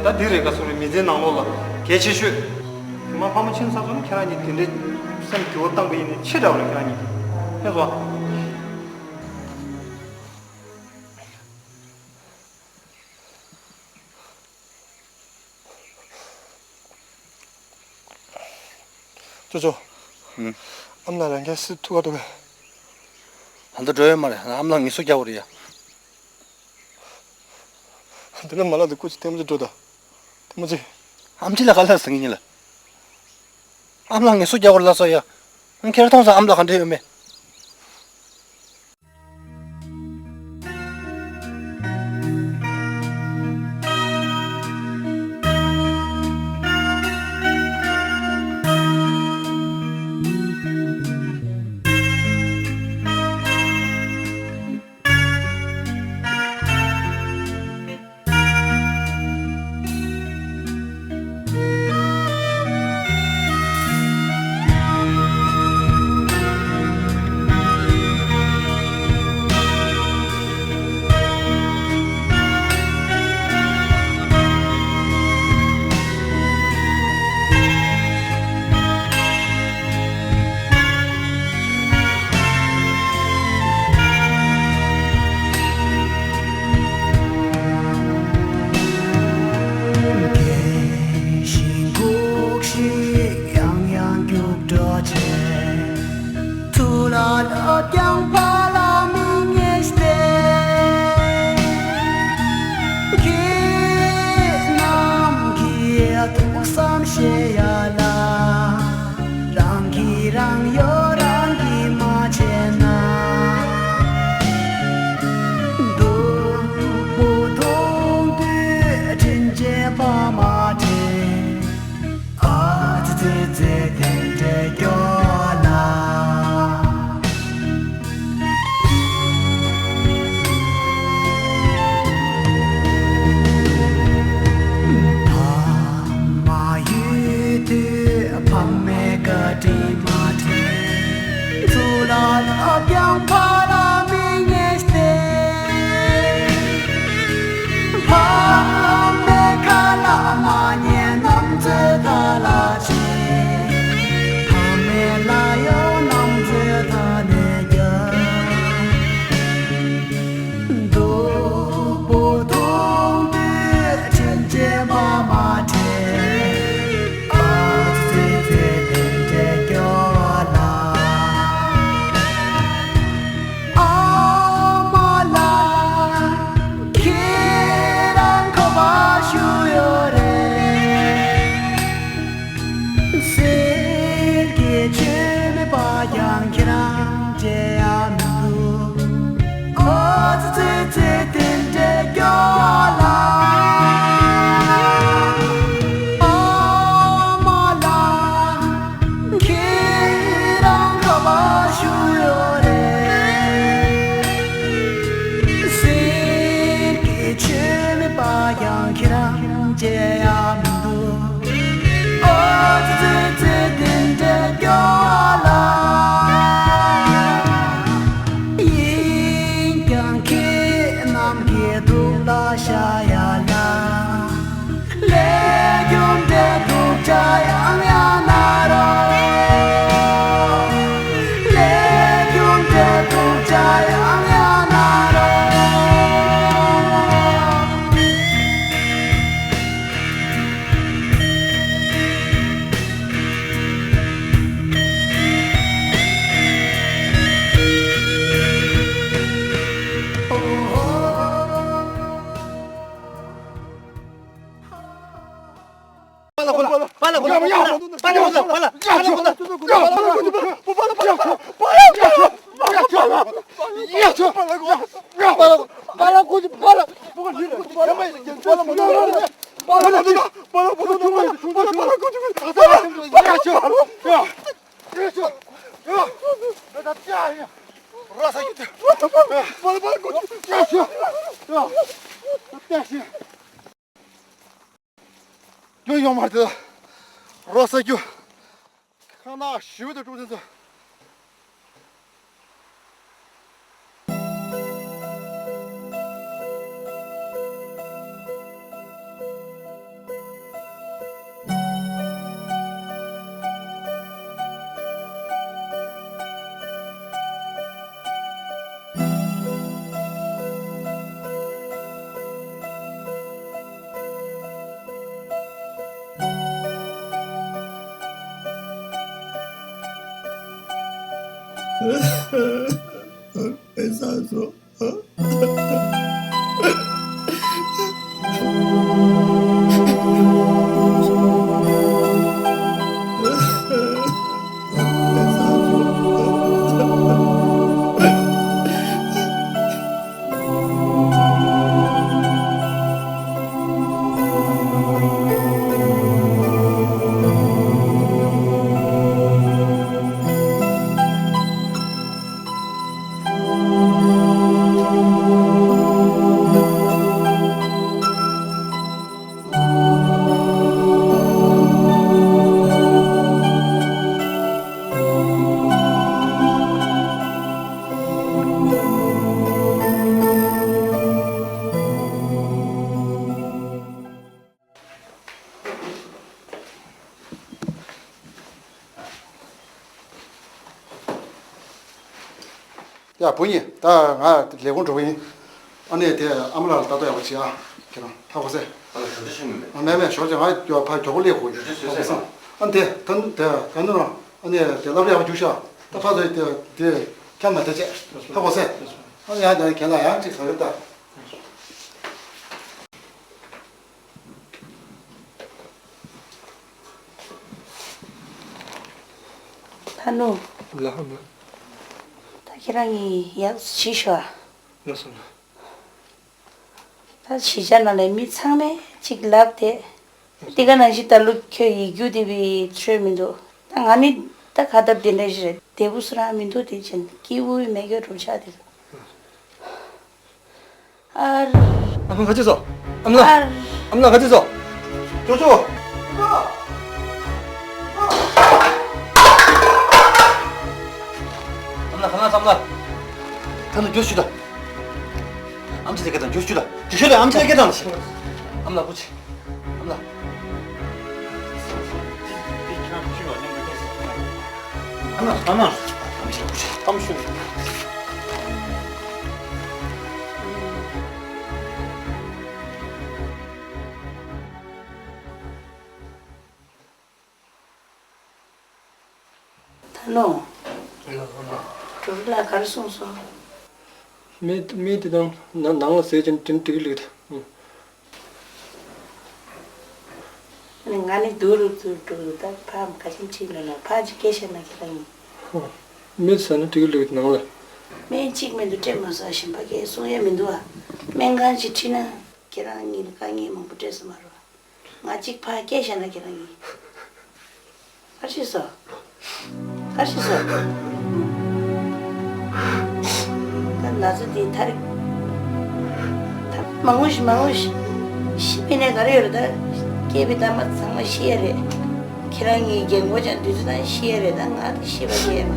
ད་འདི་རེད་ག་སོ་རེད། མི་ཚེའི་ནང་ལོགས་ལ་གལ་ཆེ་ཤོས། དེ་མ་ཕ་མ་ཕྱིན་ཚར་སོང་ན་ཁྱེད་རང་གཉིས་དེ་འདྲའི་སེམས་འགྱུར་བ་བཏང་པ་ཡིན་ན་ཆེ་དྲགས་རེད། ཁྱེད་རང་གཉིས་ཕན་སོང་། ཅོ་ཅོ། ཨུམ། ཨ་མ་ལགས་རང་གིས་སུ་ཐུག་ག་འགྲོ་གི། ཧ་ད་འགྲོ་ཡོད་མ་རེད། ཨ་མ་ལགས་ངལ་གསོ་རྒྱག་དགོས་རེད་ཡ། དེ་ནས་མ་ལགས་དེ་སྐུ་མཁྱེན་ཐེངས་མ་གཅིག་འགྲོ་ད། ཐེངས་མ་གཅིག། ཨ་མ་ཅི་ལ་ག་ལ་ཟིན་གྱི་ལ། ཨ་མ་ལགས་ངལ་གསོ་རྒྱག་དགོས་རེད་ལབ་སོང་ཡ། ཁྱེད་རང་མཐོང་སོང་ཨ་མ་ལགས་ག་འདྲ་ཡོད་མེད། རྒྱུ་ཡོང་མ་རེད། རོ་ས་རྒྱུ། ཁང་ནག་ཞེ་པོ་དེ་དཀྲུག་དེ་ཚོ། ཡ། བུ་གཉིས། ད་ང་ལས་ཁུངས་འགྲོ་གི་ཡིན། ཨ་ནི་དེ་ཨ་མ་ལགས་ལ་ལྟ་རྟོག་ཡག་པོ་བྱེད་ཨ། ཁྱེད་རང་ཧ་གོ་སོང་། ཨ་ལ། ཞོར་འདྲ་ཤེས་མི་འདུག་ཨ། མེད་མེད། ཞོར་ཅིག་ང་ཕར་མགྱོགས་པོ་སླེབས་དགོས། ཞོར་འདྲ་བྱེད་ས་ཡོད་ཨ། ཨ་ནི་དེ་ད་དེ་ག་ནས་རང་། ཨ་ནི་དེ་སློབ་གྲྭ་ཡག་པོ་རྒྱུགས་ཤག་ད་ཕར་ཚུར་དེ་དེ་ཁྱམས་ན་དེ་བྱས་ཧ་གོ་སོང་། ཨ་ནི་ཡང་དེ་ཁྱེད་ལ་ཡང་ཅིག་ཟ་རེད་ད། ཐ་ནུ། ལགས་སོ། ད་ཁྱེད་རང་གིས་ཡག་ཅིག་ཞུ་ཨ། ལགས་སོ། ད་གཞིས་ཆགས་ནང་ལ་མི་ཚང་མས་ཅིག་ལབ་བསྡད། དེ་ག་ནང་བཞིན་ད་ལོ་ཁྱོད་ཡིག་རྒྱུགས་དེ་བས་འཕྲོད་མི་འདུག་ད་ང་ནི་ད་ཁ་སྟབས་དེ་འདྲ་ཞིག་རེད། བདེ་པོ་སུ་རང་མི་འདུག་དེ་བཞིན་སྐྱིད་པོ་མེད་མཁན་གྲུབ་ཆགས་དེ་རེད། ཨ་ར། ཨ་མ་ག་ཅི་སོ། ཨ་མ་ལགས། ཨ་ར། ཨ་མ་ལགས་ག་ཅི་སོ། ཅོ་ཅོ། ཨ་མ་ལགས་ག་ན་བསམ་ལ། ད་ནི་རྒྱུ་ཞུ་ད། ཨམ་ཆི་ལ་སྐད་བཏང་། རྒྱུ་ཞུ་ད། རྒྱུ་ཞུ་ད། ཨམ་ཆི་ལ་སྐད་བཏང་། ཨ་མ་ལགས་སྐུ་མཁྱེན། ཨ་མ་ལགས། ཨ་མ་ལགས། ཨ་མ་ལགས། ཨམ་ཆི་ལགས་སྐུ་མཁྱེན། ཨམ་ཆི། ཐ་ནོ། གྲུབ་ལ་ག་རེ་གསུངས་སོང་། མི་མི་དེ་དང་ནང་ནང་ལ་ཟས་ཀྱང་དྲིན་དྲི་གི་ལུགས་དང་། ང་ནི་སྡུག་རུ་ཚུར་འགྲོ་ད་ཕ་ག་ཅིན་ཁྲིད་ནས་ན་ཕ་ཅིག་སྐད་བཤད་ན་ཁྱེད་རང་ཡིན། མི་ཟ་ན་དྲི་གི་ལུགས་ནང་ལ། སྨན་གཅིག་མི་འདུག་སྤྲད་མ་ཟ་བཞིན་པ་གས་གསུང་ཡ་མི་འདུག་ཨ། སྨན་ཁང་ཅིག་ཁྲིད་ན་ཁྱེད་རང་ཉིད་ལ་དཀའ་ངལ་མང་པོ་སྤྲད་ས་མ་རེད། ང་གཅིག་ཕར་སྐད་བཤད་ན་ཁྱེད་རང་གིས། ག་རེ་བྱས་སོ། ག་རེ་བྱས་སོ། ད་ན་ཚ་འདི་ཐར། ད་མང་པོ་ཞིག་མང་པོ་ཞིག་ཤི་མེད་ནས་ག་རེ་ཡོད་རེད་ད། སྐྱེས་པའི་གཏམ་པ་ཚང་མ་ཤི་ཡ་རེད། ཁྱེད་རང་གཉིས་རྒན་གོག་ཅག་འདི་ཚོ་ད་ཤི་ཡ་རེད། ད་ང་ད་ཤི་བ་སྐྱེས་མ།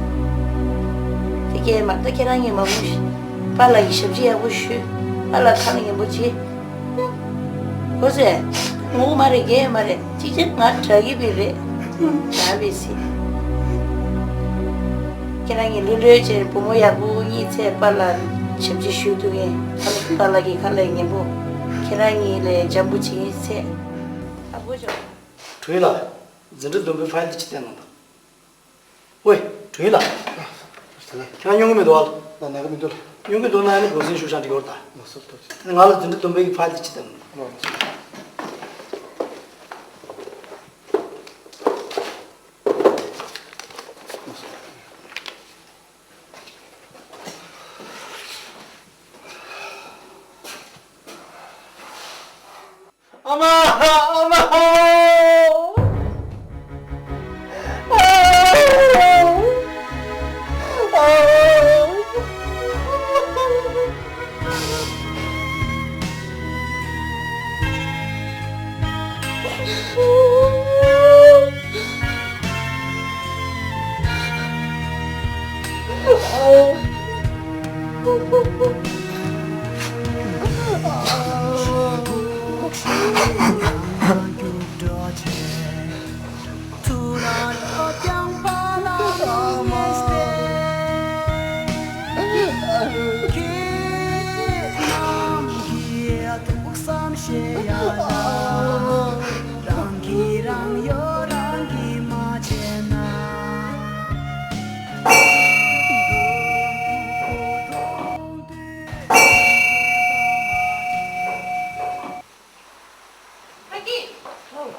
དེ་སྐྱེས་མ་ད་ཁྱེད་རང་གཉིས་མང་པོ་ཞིག་པཱ་ལགས་ཀྱི་ཞབས་ཕྱི་ཡག་པོ་ཞུས། པཱ་ལགས་ཁ་ལ་ཉན་པོ་བྱེད། གོ་སོང་། ངོ་མ་རེད། རྒན་མ་རེད། གཅིག་ཅར་ང་དྲག་གི་བི་རེད། དྲག་བི་སི། ཁྱེད་རང་གཉིས་ལྷོད་ལྷོད་བྱས་བུ་མོ་ཡག་པོ་གཉིས་ཚེ་པཱ་ལགས་ཞབས་ཕྱི་ཞུ་ཐུབ་མཁན། པཱ་ལགས་ཀྱི་ཁ་ལ་ཉན་པོ། ཁྱེད་རང་གཉིས་ལས་འཇམ་པོ་བྱེད་ཚེ། ཨ་བོ་ཅོ། དྲུང་ཡིག་ལགས། འཛིན་གྲྭ་བདུན་པའི་ཕ་ཡིལ་དེ་ཅིག་བསྟན་གནང་དང་། ཝེ། དྲུང་ཡིག་ལགས། ཁྱེད་རང་སྙུང་གི་མི་འདུག་ཨ། ལགས། ན་གི་མི་འདུག་ལགས། སྙུང་གི་འདུག་ན་ཨ་ནི་འགོ་འཛིན་བཞུགས་ཤག་འགྲིག་གི་རེད་ད། ལགས་སོ། ཐུགས་རྗེ་ཆེ། ང་ལ་འཛིན་གྲྭ་བདུན་པའི་གི་ཕ་ཡིལ་དེ་ཅིག་བསྟན་གནང་། ལགས་སོ། ཨ་མ། ཨ་མ། ཨ་ཀི། ཨོ།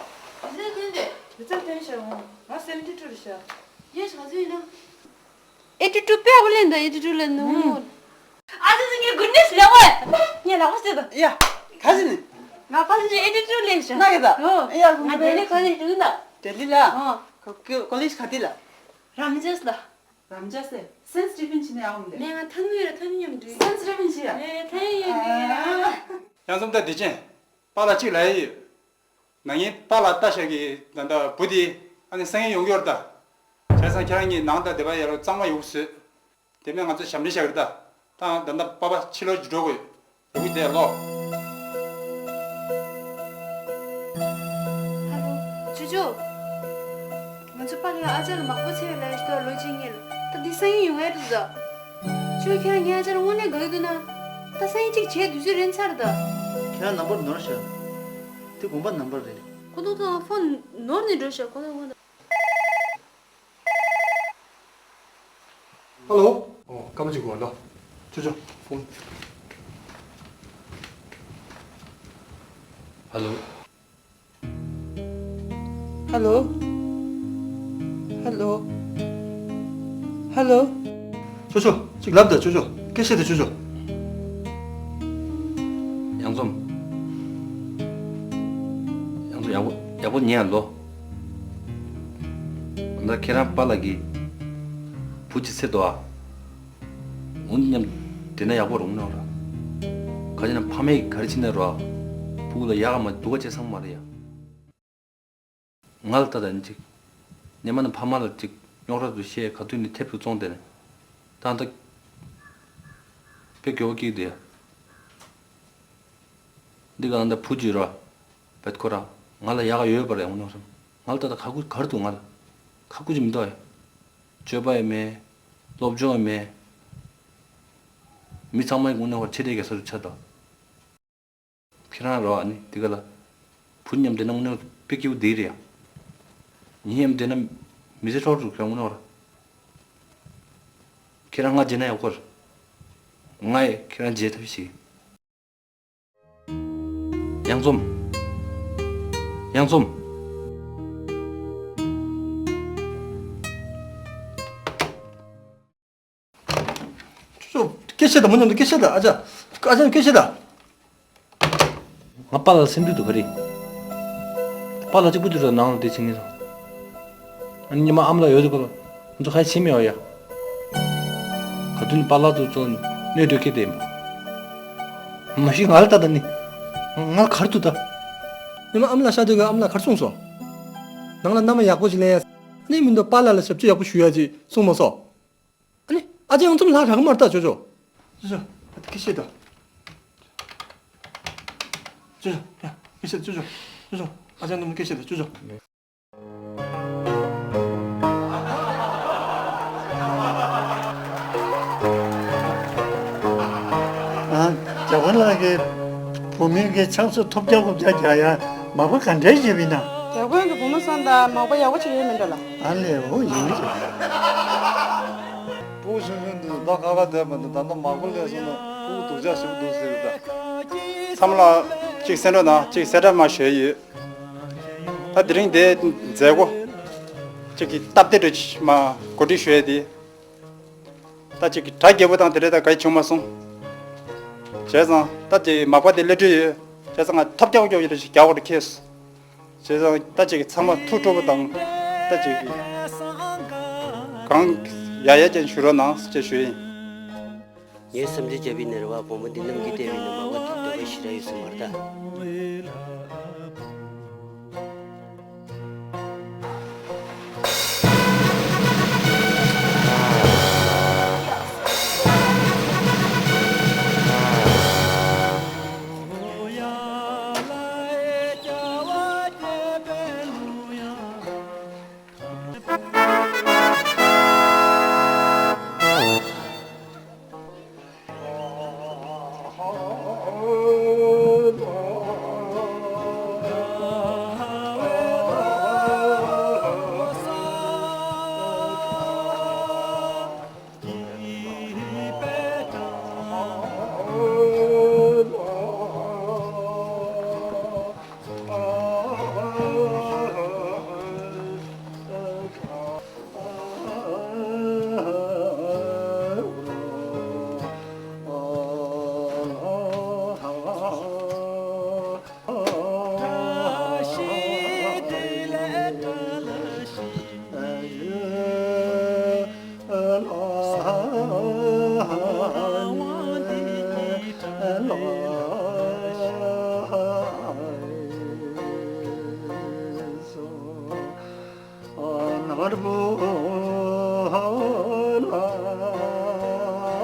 བི་ཛ་ཐོན་ཏེ། བི་ཛ་ཐོན་ཤག་ཨོ། ང་སེ་ཝེན་ཊི་ཊུ་རེད་ཤག་ཡེ་ཤག་ཟིན་ན། ཨེ་ཊི་ཊུ་དཔེ་ཨོ་ལེན་ད་ཨེ་ཊི་ཊུ་ལེན་ནོ། ཨུམ། ཨ་ཙི་ཙི་ངས་གུད་ནེས་ལེགས་བ། ངས་ལག་པ་བསད་ད། ཡ། ག་ཟིན་ནི། ང་ཕ་སེན་ཇར་ཨེ་ཊི་ཊུ་ལེན་ཤག་ན་གི་ད། ཨོ། ཡ་ང་ལྡི་ལི་ཁོ་ནས་འགྲོ་གི་ད། ལྡི་ལི་ལ། ཨོ། ཁོ་ཁོ་ལེ་ཇི་ག་དེ་ལ། རམ་ཇས་ལ། རམ་ཇས་སེ། སེན་སི་ཊི་ཕིན་ཕྱིན་ནས་ཨང་དེ། ནས་ང་ཐ་ནུ་ཡོད་ཐ་ནུ་མཉམ་འགྲིག་སེན་སི་ཊི་ཕིན་ཕྱིན་ཡ། ནས་ཐ་ཡི་ཡོད་ནས། ཡང་སོམ་ད་བདེ་ཆེན། པཱ་ལགས་གཅིག་ལ་ཡ་ཡོད། ན་ངའི་པཱ་ལགས་ལྟ་ཤག་གི་ད་ལྟ་བུ་དེ་ཨ་ནི་སང་ཉིན་ཡོང་གི་ཡོད་རེད་ད། བྱས་ཙང་ཁྱེད་རང་གཉིས་ནང་ད་བདེ་བ་ཡ་རོ་གཙང་མ་ཡོད་བཟོས། དེ་མིན་ང་ཚོ་ཞབས་འདྲེན་བྱ་གི་རེད་ད། ད་ད་ལྟ་པཱ་པཱ་ཕྱི་ལོགས་ཀྱི་འགྲོ་དགོས། ལུག་དེ་ལོ། ཧ་ལོ། ཅོ་ཅོ། ང་ཚོ་པཱ་ལགས་ཨ་ཅག་ལ་མག་པ་འཚོལ་ལབ་ཡ་ཞིག་འདུག་ལོ་གཅིག་སྔོན་ལ། ད་འདི་སང་ཉིན་ཡོང་ཡ་འདུག་ད། ཅོ་ཁྱེད་རང་ངའི་ཨ་ཅག་ལ་དངོས་གནས་དགའ་གི་འདུག་ན། ད་སང་ཉིན་གཅིག་བྱས་དུས་ཚོད་རན་ཚར་ད། ཁྱེད་རང་ནམ་བར་ནོར་ཤག་དེ་དགོན་པ་ནམ་བར་རེད། ཁོ་ཐོག་ཐོག་ཕོན་ནོར་ནས་འགྲོ་ཤག་ཁོ་ཐོག་ཁོ་ཐོག་ཧ་ལོ། ཨོ། སྐར་མ་གཅིག་གོ་ལོ། ཅོ་ཅོ། ཧ་ལོ། ཧ་ལོ། ཧ་ལོ། ཧ་ལོ། ཅོ་ཅོ། གཅིག་ལབ་ད་ཅོ་ཅོ། སྐད་བཤད་ད་ཅོ་ཅོ། ཡང་འཛོམས། ཡང་འཛོམས་ཡག་པོ་ཡག་པོ་ཉན་ལོ། ད་ཁྱེད་རང་པཱ་ལགས་ཀྱི་བུ་གཅིག་འཚོལ་འདུག་ཨ། འོ་མཉམ་དེ་ན་ཡག་པོ་རུང་ནོ་ར། ག་ཅི་ན་ཕ་མས་ག་རེ་བྱེད་ན་ར། བུ་ལ་ཡག་མ་སྡུག་ག་བྱེད་སང་མ་རེད་ཡ། ང་ལ་ལྟ་ད་ནི་ཅིག་ཉི་མ་ནི་ཕ་མ་ལ་ཅིག་རྙོག་དྲ་དུ་བཤད། ག་དུས་ནི་ཐེབས་སུ་བཙོང་དེ་ནི། ད་ད་དཔེ་གྱོ་བོ་སྐྱིད་དེ་ཡ། འདི་ག་ད་བུ་གཅིག་ར། བེད་ཁོ་ར་ང་ལ་ཡག་ཡོད་པ་རེད་འོང་ནོ་སམ། ང་ལ་ལྟ་ད་ཁ་ཁུ་གར་འདུག་ང་ལ་ཁ་ཁུ་ཅིག་མི་འདུག་ཨེ། སྤྱོད་པ་ཡང་མེད། སློབ་སྦྱོང་ཡང་མེད། མི་ཚང་མའི་དངོས་གནས་བར་ཆེ་གྲས་ཀྱི་ས་རུ་ཆགས་འདུག་ཁྱེད་རང་རོ་ཨ་ནི་འདི་ག་ལ། བུ་མཉམ་བསྡད་ན་དངོས་གནས་དཔེ་སྐྱིད་པོ་འདི་རེད་ཡ། མི་མཉམ་བསྡད་ན་མི་ཚེ་འཕྲོག་འགྲོ་གི་རེད་དངོས་གནས་བར། ཁྱེད་རང་ང་བརྗེད་ན་ཡག་པོ་རེད། ང་ཡི་ཁྱེད་རང་བརྗེད་ཐབས་ཤིག་ཡང་འཛོམས། ཡང་འཛོམས། ཅོ་ཅོ། སྐད་བཤད་ད། མོ་མཉམ་དུ་སྐད་བཤད་ད། ཨ་ཅག་ཨ་ཅག་སྐད་བཤད་ད། ང་པཱ་ལགས་སེམས་སྡུག་འདུག་ག་རེད། པཱ་ལགས་གཅིག་པུ་དུས་ད་ནང་ལ་བསྡད་ཕྱིན་ངེས་སོང་། ཨ་ནི་ཉི་མ་ཨ་མ་ལགས་ཡོད་དུས་སྐབས་ལ་ང་ཚོ་ཁ་ཕྱེ་མེད་པ་ཡ། ག་དུས་ནི་པཱ་ལགས་དུ་ཚོ་གནོད་འདོད་སྐྱེས་བསྡད་ཡིན་པ། མ་གཞི་ང་ལ་ལྟ་ད་ནི། ང་ལ་གར་འདུག་ད། ཉི་མ་ཨ་མ་ལགས་ཤག་དུས་སྐབས་ཨ་མ་ལགས་གར་སོང་སོང་། ནང་ལ་མནའ་མ་ཡག་པོ་ཞིག་ལེན་ཡ། ཨ་ནི་མི་འདུག་པཱ་ལགས་ལ་ཞབས་ཕྱི་ཡག་པོ་ཞུ་ཡ་ཅིག་གསུངས་མ་སོང་། ཨ་ནི་ཨ་ཅག་ཡང་འཛོམས་ལྷག་རག་མ་རེད་ད། ཅོ་ཅོ། ཅོ་ཅོ། ཨ་ཏི་སྐད་བཤད་ད། ཅོ་ཅོ། ཡ་སྐད་བཤད་ད་ཅོ་ཅོ། ཅོ་ཅོ། ཨ་ཅག་ཡང་འཛོམས་སྐད་བཤད་ད་ཅོ་ཅོ། ཨ། ཇ་ཁང་ལགས་ཀྱིས་བུ་མོའི་གི་ཆབ་གསང་ཐོབ་རྒྱག་ཁོབ་རྒྱག་རྒྱག་ཡ་མག་པ་ག་འདྲས་བྱེད་པ་ཡིན་ན། རྒྱ་དཔོན་གྱི་བུ་མོ་སོང་ད་མག་པ་ཡག་པོ་བྱེད་ཡོད་མི་འདྲ་ལ། ཨ་ལས་འོ་ཡིན་གྱི་རེད། སྤུ་གུ་ཆུང་ཆུང་འདི་ད་ཁ་ཁ་བསྡད་མ་འདུག་ད་ལྟ་མག་པ་སླེབས་སོང་ན་སྤུ་གུ་སྡུག་ཅག་ཞིག་འདུག་ཟེར་གི་ད། བསམ་ལ་གཅིག་གསན་རོགས་གནང་། གཅིག་གསལ་བསྒྲགས་མ་ཞུས་ཡོད། ད་དེ་རིང་འདིའི་མཛད་སྒོ་གཅིག་གི་སྟབས་བདེ་འགྲོ་ཆེད་མ་གོ་སྒྲིག་ཞུ་ཡས་དེ། ད་ཅིག་གྲ་རྒྱས་པོ་དང་དེ་འདྲ་ད་ག་ཡི་བྱུང་མ་སོང་། བྱས་ཙང་ད་ཅིག་མག་པ་དེ་སླེབས་གྲབས་ཡོད། བྱས་ཙང་ང་ཐབས་སྐྱོ་པོ་སྐྱོ་པོ་ཞིག་རྒྱག་དགོས་རེད་ཁེལ་སོང་། བྱས་ཙང་ད་ཅིག་ཚང་མ་ཐུགས་སྤྲོ་པོ་དང་། ད་ཅིག་གང་ཡག་ཡག་ཅན་ཞུ་རོགས་གནང་ཅེས་ཞུ་ཡིན། ངས་བསམ་ཚུལ་བརྒྱབ་པའི་ནི་རེ་བ་བུ་མོ་འདི་རྣམས་ཀྱིས་བལྟས་པའི་ནི་མ་བ་འདི་འདོད་པ་ཞིག་ར་ཡོད་སྲིད་མ་རེད་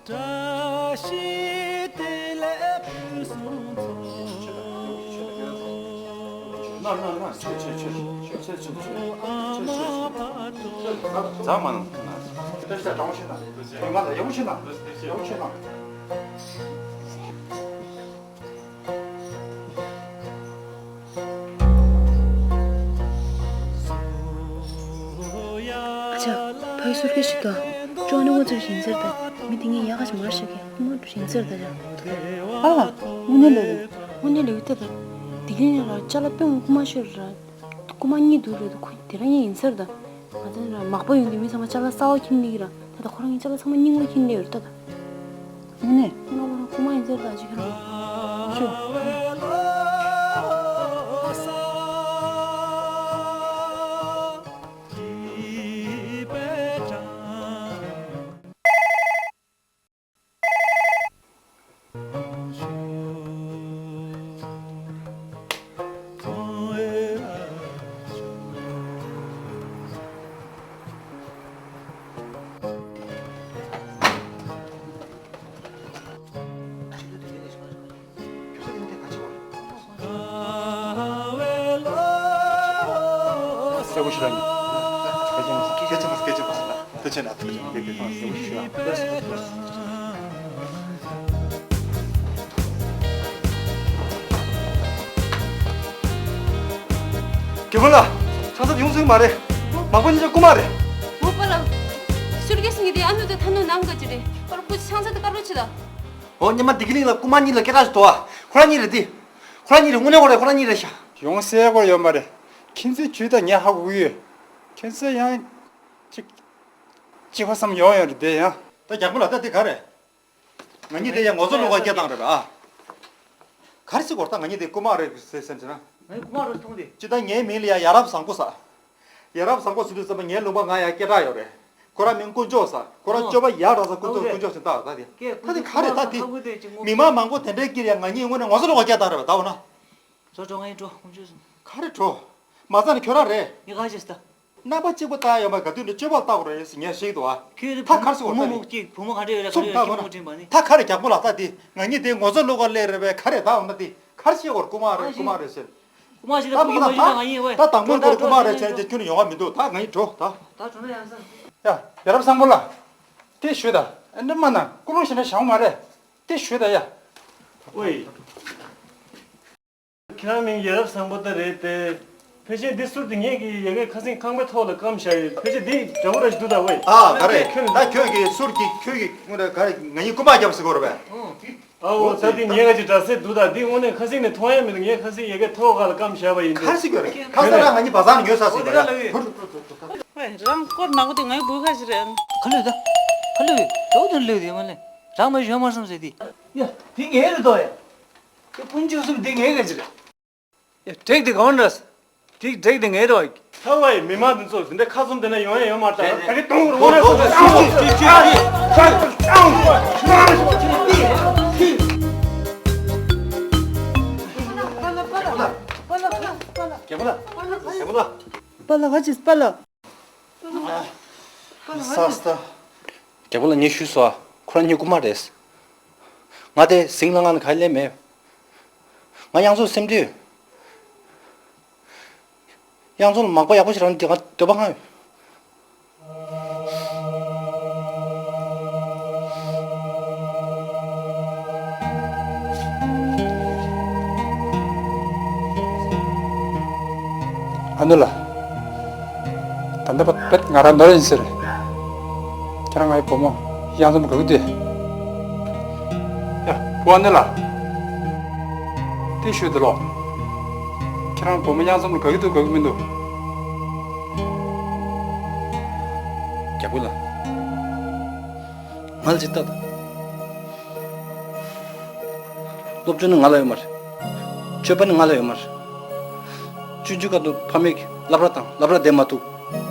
ད། བཀྲ་ཤིས་བདེ་ལེགས་ཕུན་སུམ་ཚོགས། ཟ་མ་ན། ཨ་ཅག་ཕ་གི་སོར་སྐྱ་ཞིག་དང་ཅོག་ནི་ངོ་ཚ་ཞིག་ཡིན་ཟེར་ད། མི་དེ་ངས་ཡག་ག་ཞིག་མ་རེད་ཤག་གི་ངོ་ཡིན་ཟེར་ད་ཅག་ཨ་ལ། དངོས་གནས་ལོས་རེད། དངོས་གནས་ལོས་ཡོད་ད་ད། དེ་གིན་ལ་ཅ་ལག་དཔེ་ངོ་རྐུ་མ་ཤོར་ར། རྐུ་མ་གཉིས་འདུག་རེད་ད། ཁོ་དེ་རང་ཡིན་ཟེར་ད། ང་ཚོ་ལ་མག་པ་ཡོང་དུས་མི་ཚང་མ་ཅ་ལག་གསར་པ་ཁྱེར་སླེབས་ཀྱི་ར། ད་ལྟ་ཁོ་རང་གི་ཅ་ལག་ཚང་མ་རྙིང་པ་ཁྱེར་སླེབས་ཡོད་རེད་ད་ད། དངོས་གནས། ང་ཁོ་རང་རྐུ་མ་ཡིན་ཟེར་ད་ཅི་ཁྱོད་རང་། ཤོད། སྐད་ཆ་མ་སྐད་ཆ་མ་སྐད་ཆ་མ་ཐུགས་རྗེ་ཆེ་ན་ཐུགས་རྗེ་ཆེ་ན་སྐད་ཆ་མ་སྐད་ཆ་མ་སྐད་ཆ་མ། རྒན་པོ་ལགས། ཆང་ས་དེ་ཡོང་ཚུལ་མ་རེད། མག་པ་གཉིས་ཆ་རྐུ་མ་རེད། འོ་པ་ལགས། ཤུལ་རྒྱས་སེང་གེ་དེ་ཨ་ནུ་དེ་ཐ་ནུ་ནང་ག་ཅི་རེད། པར་ཁུ་ཆང་ས་དེ་དཀར་པོ་ཆི་ད། འོ་ཉི་མ་བདེ་སྐྱིད་གླིང་ལ་རྐུ་མ་གཉིས་ལ་སྐད་གྲགས་ཤིག་འདུག་ཨ། ཁོ་རང་གཉིས་རེད་དེ། ཁོ་རང་གཉིས་རེད། དངོས་གནས་ཁོ་རེད། ཁོ་རང་གཉིས་རེད་ཤག་ཡོང་སའི་སྐོར་ཡོད་མ་རེད། ཁྱེད་ཚོའི་ཇུས་དང་ངས་ཧ་གོ་གི་ཡོད། ཁྱེད་ཚོས་ཡང་ཅིག་ཅིག་ཧ་བསམ་ཡོང་ཡོང་རེད་དེ་ཡང་། ད་རྒྱལ་པོ་ལགས་ད་དེ་ག་རེད། ང་གཉིས་དེ་ཡང་ངོ་ཚ་བློ་དགའ་སྐྱེ་སྟངས་རེད་པ་ཨ། ག་རེ་ཟེར་དགོས་རེད། ད་ང་གཉིས་དེ་རྐུ་མ་རེད་ཟེར་ཟེར་ཟེར་ན། ང་རྐུ་མ་རེད་མཐོང་དེ། ཅི་ད་ངའི་མིང་ལ་ཡང་ཡ་རབས་བཟང་པོ་ཟེར། ཡ་རབས་བཟང་པོ་ཟེར་དུས་ཙམ་པ་ངའི་ལུང་པ་ང་ཡང་སྐད་གྲགས་ཡོད་རེད། ཁོ་རང་མིང་དཀོན་མཆོག་ཟེར། ཁོ་རང་ཨོ། སྐྱོ་བ་ཡག་ར་ཟེར། དཀོན་མཆོག་ཨོ་དཀོན་མཆོག་ཟེར་ད་ད་དེ། ད་དེ་ག་རེད་ད་དེ། མི་མང་མང་པོ་དེ་འདྲའི་དཀྱིལ་ཡང་ང་གཉིས་དངོས་གནས་ངོ་ཚ་བློ་དགའ་སྐྱེ་སྟངས་རེད་པ་ད་འོ་ན། ཚོ་འགྲོ་ང་ཡིན་འགྲོ་དཀོན་མཆོག་ཟེར། ག་རེ་འགྲོ། མ་རྩ་ནས་ཁྱོད་རང་རེད། ངས་ག་བྱས་ད། རྣམ་པ་གཅིག་པུ་བལྟ་ཡོང་བ་ག་དུས་ནས་སྤྱོད་པ་བལྟ་དགོས་རེད་ཟེར་ངས་ཤེས་འདུག་ཨ། ཁྱོད་ད་ཁར་སོང་བུ་མོ་ད་མོ་གཅིག་བུ་མོ་ག་འདྲ་ཡོད་ལ་ག་རེ་ཡོད་ཁྱོད་མོ་དྲན་པ་ནི། ད་ག་རེ་རྒྱག་མོ་ལ་ད་དེ་ང་གཉིས་དེ་ངོ་ཚ་བློ་དགའ་སླེབས་རེད་པས་ག་རེ་ད་འོ་ན་དེ་ག་རེ་བཤད་དགོས་རྐུ་མ་རེད་རྐུ་མ་རེད་ཟེར། རྐུ་མ་ཞིག་ད་རྐུ་མ་ཞིག་ད་ང་ཡིན་ཝེ། ད་དང་པོ་ཁོ་རྐུ་མ་རེད་བྱས་རྗེས་ཁྱོད་ནི་ཡོང་བ་མི་འདུག་ད་ང་ཡིན་འགྲོ་ད། ད་འགྲོ་ན་ཡང་ས། ཡ་ཡ་རབས་བཟང་པོ་ལ། དེ་ཞུས་ད། ཨ་འདྲ་མ་ན་ཀུ་རུ་ཞིག་ན་བྱང་མ་རེད། དེ་ཞུས་ད་ཡ། ཝེ། ཁྱེད་རང་མིང་ཡ་རབས་བཟང་པོ་ད་རེད་དེ། ཕལ་ཆེར་འདི་ཟུར་དེ་ངེད་ཀྱི་ཡ་གའི་ཁ་སེང་ཁང་པའི་ཐོག་ལ་སྐམ་བཞག་ཡོད། ཕལ་ཆེར་འདི་འདྲ་བོ་ར་ཞིག་འདུག་ད་ཝེ། ཨ་ག་རེ། ཁྱོད་ད་ཁྱོད་ཀྱི་ཟུར་གྱི་ཁྱོད་ཀྱི་དངོས་གནས་ག་རེ་ང་གཉིས་རྐུན་མ་བརྒྱབ་ཟེར་གོ་ར་བས། ཨའོ་ད་འདི་ངེད་ཀ་ཅིག་འདྲ་སེ་འདུག་ད་འདི་དངོས་གནས་ཁ་སེང་ནས་མཐོང་ཡ་མི་འདུག་ངའི་ཁ་སེང་ཡ་གའི་ཐོག་ཁ་ལ་སྐམ་བཞག་པ་ཡིན་ད། ག་རེ་ཟེར་གོ་རེད། ཁ་སང་ར་ང་གཉིས་བ་ཟང་ཉོས་ས་ཟེར་བ་ར། ཝེ་རང་སྐོར་ནག་པོ་དེ་ངའི་བུ་ཁ་ཞིག་རེད། ག་ལོས་ད། ག་ལོས། ཇོ་དོན་ལོས་དེ་མ་ལས། རང་མ་ཞོན་མ་སོང་ཟེར་དེ། ཡ་དེ་ངའི་རེད་དོ་ཡ། དེ་ཀུན་སྤྱོད་གསུམ་དེ་ངའི་ག་ཅི་རེད། ཡ་དྲེག་དེ་གང་འདྲ། དྲེག་དྲེག་དེ་ངའི་རོགས། ཚ་བའི་མི་མང་དེ་ཚོ་དེ་འདྲ་ཁ་ཙུམ་དེ་ན་ཡོང་ཡ་ཡོད་མ་རེད་ད། ད་གི་གཏོང་རུ་འོང་ན་སོང་ད། རྒྱལ་པོ་ལ། རྒྱལ་པོ་ལ། པ་ལ་ག་ཅིས་པ་ལ། ས་སྟ། རྒྱལ་པོ་ལ་ཉེ་ཞུས་སོ། ཁོ་རང་ཉེ་རྐུན་མ་རེད། ང་དེ་ཟིང་ལ་ང་ལ་ག་ལས་མེད། ང་གཡང་འཛོམས་སེམས་དུས། གཡང་འཛོམས་ལ་མག་པ་ཡག་པོ་ཞིག་རག་ན་དེ་ང་འདོད་པ་ང་ཡོད། ཨ་ནུ་ལ། ད་ལྟ་བ་པེད་ང་རང་ནོར་ཡིན་ཟེར། ཁྱེད་རང་ངའི་བུ་མོ་གཡང་འཛོམས་དགའ་གི་འདུག་ཡ་བུ་ཨ་ནུ་ལ། དེ་ཞུ་དེ་ལོ། ཁྱེད་རང་བུ་མོ་གཡང་འཛོམས་ལ་དགའ་གི་འདུག་དགའ་གི་མི་འདུག་རྒྱལ་པོ་ལ། ང་ལ་ཅིག་ལྟ་དང་། སློབ་སྦྱོང་ནི་ང་ལ་ཡོད་མ་རེད། སྤྱོད་པ་ནི་ང་ལ་ཡོད་མ་རེད། ཆུང་ཆུང་སྐབས་དུ་ཕ་མས་སློབ་ར་དང་སློབ་ར་བསྡད་མ་ཐུབ།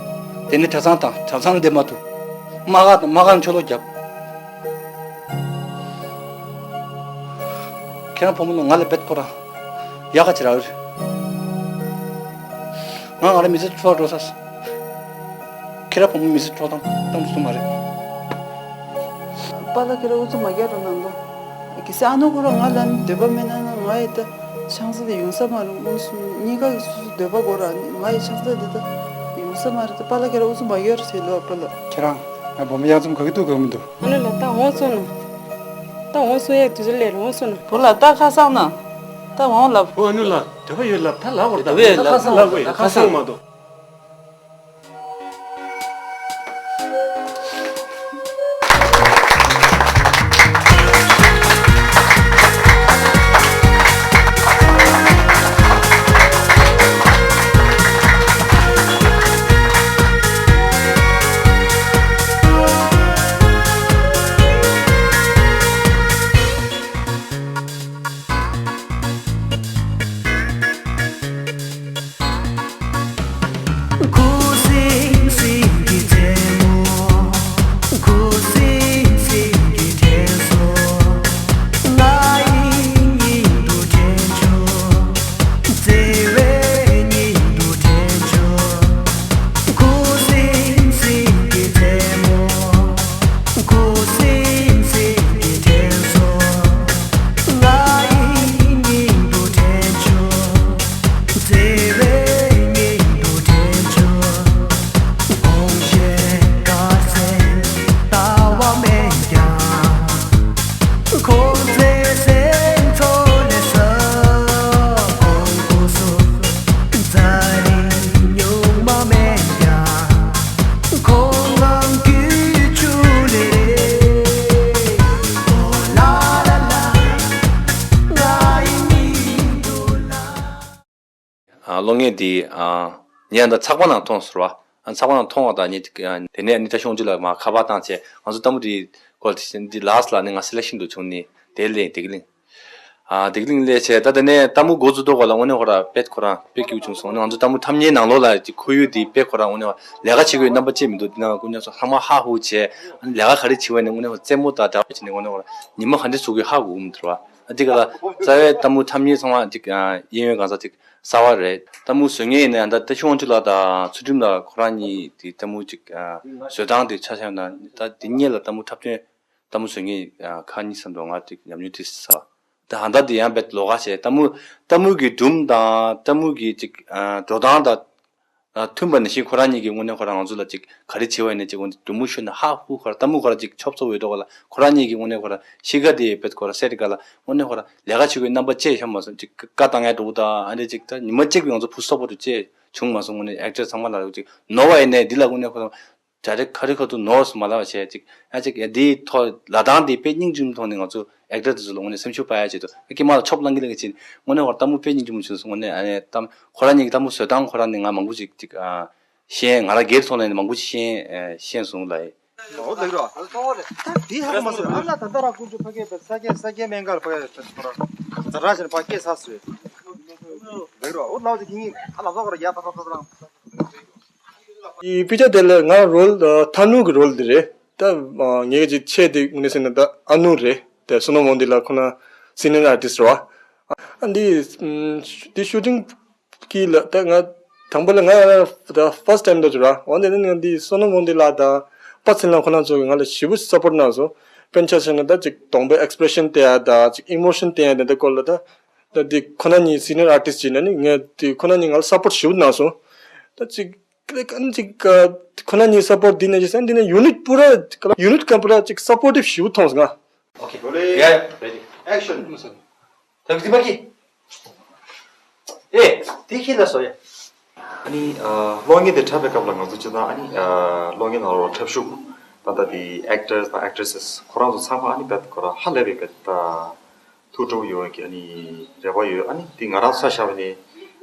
དེ་ནས་གྲྭ་ཚང་དང་གྲྭ་ཚང་ལ་བསྡད་མ་ཐུབ། དམག་སྒར་དང་དམག་སྒར་ཆོ་ལོ་བརྒྱབ། ཁྱེད་རང་བུ་མོ་ནི་ང་ལ་བེད་ཁོ་ར་ཡག་ག་ཅི་རག་རེད། ང་ང་རང་མི་ཚེ་འཕྲོ་བརླག་འགྲོ་ས། ཁྱེད་རང་བུ་མོ་མི་ཚེ་འཕྲོ་བརླག་གཏོང་ཐུབ་མ་རེད། པཱ་ལགས་ཁྱེད་རང་ཨུ་ཚུགས་མ་རྒྱག་རོགས་གནང་དང་། གལ་སྲིད་ཨ་ནུ་ཁོ་རང་ང་ལ་འདོད་པ་མེད་ན་ན་ང་ཡི་ད་ཆང་ས་དེ་ཡོང་ས་མ་རེད། དངོས་སུ་གཉིས་ཀ་གི་སོ་སོ་འདོད་པ་དགོས་ར་ནི་ང་ཡི་ཆང་ས་དེ་ད་ཡོང་ས་མ་རེད། ད་པཱ་ལགས་ཁྱེད་རང་ཨུ་ཚུགས་མ་རྒྱག་རོགས་ཟེར་ལོ་པཱ་ལགས། ཁྱེད་རང་ང་བུ་མོ་གཡང་འཛོམས་དགའ་གི་འདུག་དགའ་གི་མི་འདུག་ཨ་ནུ་ལགས་ད་འོང་སོང་ན། ད་འོང་སོང་ཡས་དུས་ཚོད་ལས་རུང་སོང་ན། བུ་ལགས་ད་ཁ་སང་ན། ད་འོང་ལབ། ཨོ་ཨ་ནུ་ལགས་འདོད་པ་ཡོད་ལབ། ད་ལབ་དགོས་རེད། ད་འདོད་པ་ཡོད་ཁ་སང་ལབ་དགོས་ཁ་སང་མ་གཏོགས། ཨ་གློག་བརྙན་འདི་ཨ་ངས་ད་ཚགས་པར་ནང་མཐོང་སོང་བ། ཨ་ཚགས་པར་ནང་མཐོང་བ་དང་ངས་དེ་ནས་ཨ་ནི་ད་ཤོང་རྒྱུ་ལ་མ་ཁ་པར་བཏང་བྱས་ང་ཚོ་ལྟད་མོ་འདི་སྐོར་དེ་འདི་ལགས་ལ་ནི་ང་སེ་ལེག་ཤན་དུ་བྱུང་ནི་དེ་ལས་དེ་གི་ལིང་། ཨ་དེ་གི་ལིང་ལས་བྱས་ད་དེ་ནས་ལྟད་མོ་འགོ་བཙུགས་ཐོག་ལ་དངོས་གནས་ཁོ་ར་དཔེ་ཁོ་རང་དཔེ་སྐྱིད་པོ་བྱུང་སོང་། ང་ཚོ་ལྟད་མོ་འཁྲབ་མཁན་ནང་ལོགས་ལ་ཁོར་ཡུག་འདི་དཔེ་ཁོ་རང་དངོས་གནས་ལས་ཀ་བྱེད་དགོས་རྣམ་པ་ཅིག་མི་འདུག་འདི་ནང་ཀུན་ཉམས་སུ་ལྷག་མ་ཧ་ཧུ་བྱས་ཨ་ནི་ལས་ཀ་ག་རེ་བྱེད་པ་ཡིན་ན་དངོས་གནས་རྩེད་མོ་དང་འདྲ་བ་བྱས་ནས་དངོས་གནས་ཁོ་ར་ཉི་མ་ག་འདྲ་ཟུག་གི་ཧ་གོ་གི་མི་འདུག་བ། ཨ་འདི་ག་ལ་རྩ་བའི་ལྟད་མོ་འཁྲབ་མཁན་ཚང་མ་འདི་གཡས་གཡོན་གང་ས་འདི་གསར་བ་རེད། ལྟད་མོ་བཟོ་མཁན་ཡིན་ན་ཡང་ད་ལྟ་ཤོང་ཆུ་ལགས་དང་ཚུལ་ཁྲིམས་ལགས་ཁོ་རང་གཉིས་དེ་ལྟད་མོ་ཅིག་བཟོ་སྟངས་དེ་ཆ་བཞག་ན་ད་དེ་སྔོན་ལ་ལྟད་མོ་འཁྲབ་སྟོན་ལྟད་མོ་བཟོ་མཁན་ཁག་གཉིས་ཙམ་འགྲོ་ང་དེ་ཉམས་མྱོང་དེ་ས་ད་ཧ་ད་དེ་ཡང་རྦད་ལོགས་ཀ་བྱས་ལྟད་མོ་ལྟད་མོ་གི་སྒྲུང་དང་ལྟད་མོ་གི་ཅིག་འགྲོ་སྟངས་དང་མཐུན་པ་ནང་བཞིན་ཁོ་རང་གཉིས་ཀྱིས་དངོས་གནས་ཁོ་རང་ང་ཚོ་ལ་ཅིག་ག་རེ་བྱས་པ་ཡིན་ན་ཅིག་འོན་ཏེ་སྒྲུང་མོ་ཤོད་ན་ཧ་ཧུ་ཁོ་ར་ལྟད་མོ་ཁོ་ར་ཅིག་ཆོབ་ཚོ་འོས་འགྲོ་ག་ལ་ཁོ་རང་གཉིས་ཀྱིས་དངོས་གནས་ཁོ་ར་གཤིས་ཀ་དེ་རྦད་ཁོ་ར་སེ་རི་ཀ་ལ་དངོས་གནས་ཁོ་ར་ལས་ཀ་བྱེད་དགོས་རྣམ་པ་བཅས་ཤོད་མ་སོང་ཅིག་བཀའ་བཏང་ཡ་འགྲོ་གི་ད་ཨ་འདྲས་ཅིག་ད་ཉི་མ་གཅིག་ང་ཚོ་བུ་སོག་པོ་དུ་བཅས། བྱུང་མ་སོང་། དངོས་གནས་ཨེག་ཊར་ཚང་མ་ལ་ཅིག་ནོར་བ་ཡིན་ནའི་འདི་ལ་དངོས་གནས་ཁོ་རང་ད་རེས་ཁ་རི་ཁ་ཐུག་ནོར་སོང་མ་ལབ་བྱས་ཅིག་ཡང་ཅིག་ཡ་འདིའི་ཐོག་ལ་དང་འདི་དཔེ་སྙིང་རྗེ་མོ་ཐོག་ནས་ང་ཚོ་ཨེག་ཊར་དེ་ཚོ་ལ་དངོས་གནས་སེམས་ཤུགས་སྤར་ཡ་ཆེད་དུ་ཀྱེ་མ་ལ་ཆོབ་བླངས་ཀྱི་ལས་ཀ་བྱེད། དངོས་གནས་ཁོ་རང་གཏམ་དཔེ་སྙིང་རྗེ་མོ་བྱུང་སོང་། དངོས་གནས་ཨ་ནི་གཏམ་ཁོ་རང་གཉིས་ཀྱི་གཏམ་བཟོ་སྟངས་ཁོ་རང་ནས་ང་མང་པོ་ཅིག་ཅིག་ཨ། ཤེས། ང་རང་སྒེར་ཐོག་ནས་མང་པོ་ཞིག་ཤེས་ཤེས་སོང་ལ། འོ་ལེགས་རོ། ད་འདི་ཧ་གོ་མ་སོང་། ཨ་ལ་ད་ད་ར་ཀུན་སྤྱོད་ཕ་སྐད་པའི་ས་སྐད་ས་སྐད་སྨན་ཁང་ལ་ཕ་སྐད་པའི་ཁོ་ར་ཛ་དྲག་ཞིག་ཕ་སྐད་ས་སོས། ལེགས་རོ། འོ་ལའོ་དེ་ཁྱིང་ཨ་ལ་ཟོག་ར་ཡ་ད་ད་ད་ད། ཡི་པི་ཅ་དེ་ལ་ང་རོལ་ཐ་ནུ་གི་རོལ་དེ་རེད། ད་ངེད་ཀྱི་ཆེད་དེ་ངོས་ཟིན་ན་ད་ཨ་ནུ་རེད། དེ་སོ་ནོ་མོན་དི་ལ་ཁོ་ན་སི་ནི་ཡར་ཨར་ཊིསི་རེད་བ། ཨ་འདི་འདི་ཤུ་ཊིང་གི་ལ་ད་ང་དང་པོ་ལ་ང་ད་ཕར་སི་ཊི་ཊེམ་འདྲ་ཅིག་ར། འོ་འདི་ནི་ང་འདི་སོ་ནོ་མོན་དི་ལ་ད་པ་ཚིན་ལ་ཁོ་ན་ཚོ་གི་ང་ལ་ཞེ་པོ་སཔོར་ཊི་གནང་སོང་། དཔེར་ན་ཆ་བཞག་ན་ད་ཅིག་གདོང་པའི་ཨེག་སི་པི་རེ་ཤན་སྟེར་ཡ་ད་ཅིག་ཨི་མོ་ཤན་སྟེར་ཡ་དེ་འདྲ་སྐོར་ལ་ད་ད་འདི་ཁོ་ན་གཉིས་སི་ནི་ཡར་ཨར་ཊིསི་ཅིག་ཡིན་ན་ནི་ངས་འདི་ཁོ་ན་གཉིས་ང་ལ་སཔོར་ཊི་ཞེ་པོ་གནང་སོང་། ད་ཅིག་ལེ་ཀན་ཅིག་ཁོ་ན་གཉིས་སཔོར་ཊི་འདི་ནས་ཅིག་སན་འདི་ནས་ཡུ་ནིཊ་པུ་ར་ཡུ་ནིཊ་ཀམ་པུ་ར་ཅིག་སཔོར་ཊིབ་ཞེ་པོ་མཐོང་སོང་ང་། ཨོ་ཁེ། ཡ་ཡ། རེ་ཌི། ཨེག་ཤན། ཐབས་ཀྱི་པ་ཀི། ཨེ། དེ་ཁྱི་ལ་སོ་ཡ། ཨ་ནི་ཨ་གློག་བརྙན་དེ་འཁྲབ་པའི་སྐབས་ལ་ང་ཚོ་སྤྱིར་བཏང་ཨ་ནི་ཨ་གློག་བརྙན་ནང་ལོགས་འཁྲབ་ཤུགས་ད་ལྟ་དེ་ཨེག་ཊར་སི་དང་ཨེག་ཊི་རེ་སི་སི་ཁོ་རང་ཚོ་ཚང་མ་ཨ་ནི་བེད་ཁོ་རང་ཧ་ལས་པའི་བེད་ད་ཐུགས་སྤྲོ་ཡོད་ཀྱི་ཨ་ནི་རེ་བ་ཡོད། ཨ་ནི་དེ་ང་རང་ས་ཤ་བ་ནི་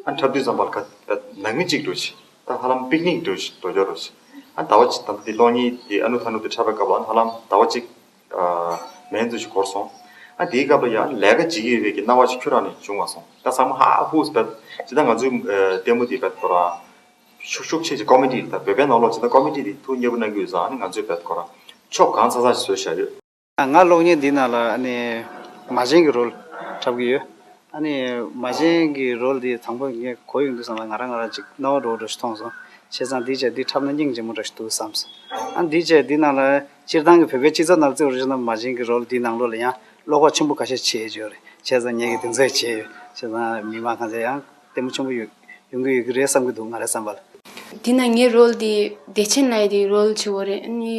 ཨ་འཁྲབ་དུས་ཙམ་པ་ལ་ཁ་བེད་ནང་མི་གཅིག་འགྲོ་ཆེ་ད་ཧ་ལམ་པིག་ནིག་འགྲོ་ཆེ་འགྲོ་རྒྱུ་རོ་ཆེ། ཨ་ཟླ་བ་གཅིག་ད་ལྟ་དེ་གློག་བརྙན་དེ་ཨ་ནུ་ཐ་ནུ་དེ་འཁྲབ་པའི་སྐབས་ལ་ཨ་ནི་ཧ་ལམ་ཟླ་བ་གཅིག་མན་ཙམ་ཞིག་འགོར་སོང་། ཨ་དེའི་སྐབས་ལ་ཡང་ལས་ཀ་བྱེད་ཀྱི་ཡོད་པའི་གི་སྣང་བ་ཞིག་ཁྱོད་རང་ནས་བྱུང་བ་སོང་། ད་ཚང་མ་ཧ་ཧུ་བེད་ཇི་ལྟར་ང་ཚོའི་ལྟད་མོ་དེ་བེད་ཁོ་རང་ཤུགས་ཤུགས་ཆེ་ཆེ་ཀོ་མེ་ཌི་ད་བོད་པའི་ནང་ལོགས་ཇི་ལྟར་ཀོ་མེ་ཌི་དེ་ཐུགས་མཉེས་པོ་གནང་གི་ཡོད་ཙང་ཨ་ནི་ང་ཚོས་བེད་ཁོ་རང་ཕྱོགས་གང་ཚ་ཚ་ཞིག་བཟོས་བཞག་ཡོད། ང་གློག་བརྙན་འདི་ནང་ལ་ཨ་ནི་མ་བྱན་གྱི་རོལ་འཁྲབ་ཀྱི་ཡོད། ཨ་ནི་མ་བྱན་གྱི་རོལ་འདི་དང་པོ་ངས་གོ་ཡོང་དུས་ཙམ་ལ་ང་རང་ང་རང་ཅིག་སྣང་བ་འགྲོ་འགྲོ་ཞིག་མཐོང་སོང་། བྱས་ཙང་འདི་བྱས་འདི་འཁྲབ་ན་སྙིང་རྗེ་མོ་འདྲ་ཞིག་འདུག་བསམ་སོང་། ཨ་འདི་བྱས་འདི་ནང་ལ་སྤྱིར་བཏང་གི་བོད་པའི་སྤྱི་ཚོགས་ནང་བརྩི་བ་རེད་ན་མ་བྱན་གྱི་རོལ་འདི་ནང་ལོགས་ལ་ཡང་བློ་ཁོག་ཆེན་པོ་ཁ་ཤས་བྱས་ཡོད་རེད། བྱས་ཙང་ངས་ཀྱི་དེ་ཚོ་བྱས་ཡོད། བྱས་ཙང་མི་མང་གང་ཚོ་ཡང་ལྟད་མོ་ཆེན་པོ་ཡོད་ཡོང་གི་ཡོད་ཀྱི་རེད་བསམ་གྱི་འདུག་ང་རང་བསམ་པ་ལ། འདི་ནང་ངའི་རོལ་འདི་བདེ་ཆེན་ལགས་འདི་རོལ་བྱེད་པ་རེད། ཨ་ནི།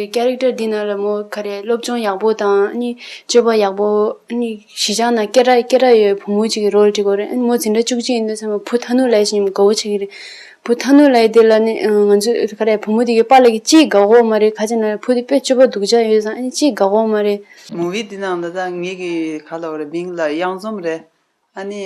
ཀེ་རེག་ཊར་འདི་ནང་ལ་མོ་ག་རེ་སློབ་སྦྱོང་ཡག་པོ་དང་ཨ་ནི་སྤྱོད་པ་ཡག་པོ་ཨ་ནི་གཞིས་ཆགས་ནང་སྐད་གྲགས་སྐད་གྲགས་ཡོད་བུ་མོ་གཅིག་གི་རོལ་འགྲིག་གི་རེད། ཨ་ནི་མོ་འཛིན་གྲྭ་བཅུ་གཅིག་ཡིན་དུས་ཙམ་པ་བུ་ཐ་ནུ་ལབ་ཞིག་ཡིན་དགའ་བོ་བྱེད་ཀྱི་རེད། བུ་ཐ་ནུ་ལབ་དེ་ལ་ནི་ང་ཚོ་ག་རེ་བུ་མོ་དེ་གི་པཱ་ལགས་ཀྱིས་ཅིག་དགའ་གོ་མ་རེད། ག་ཅི་ན་བུ་དེ་དཔེ་སྤྱོད་པ་སྡུག་ཅག་ཡོད་ཙང་ཨ་ནི་ཅིག་དགའ་གོ་མ་རེད། མུ་བི་འདི་ནང་ད་ལྟ་ངེད་ཀྱི་ག་ལབ་རེད་མིང་ལ་གཡང་འཛོམས་རེད། ཨ་ནི།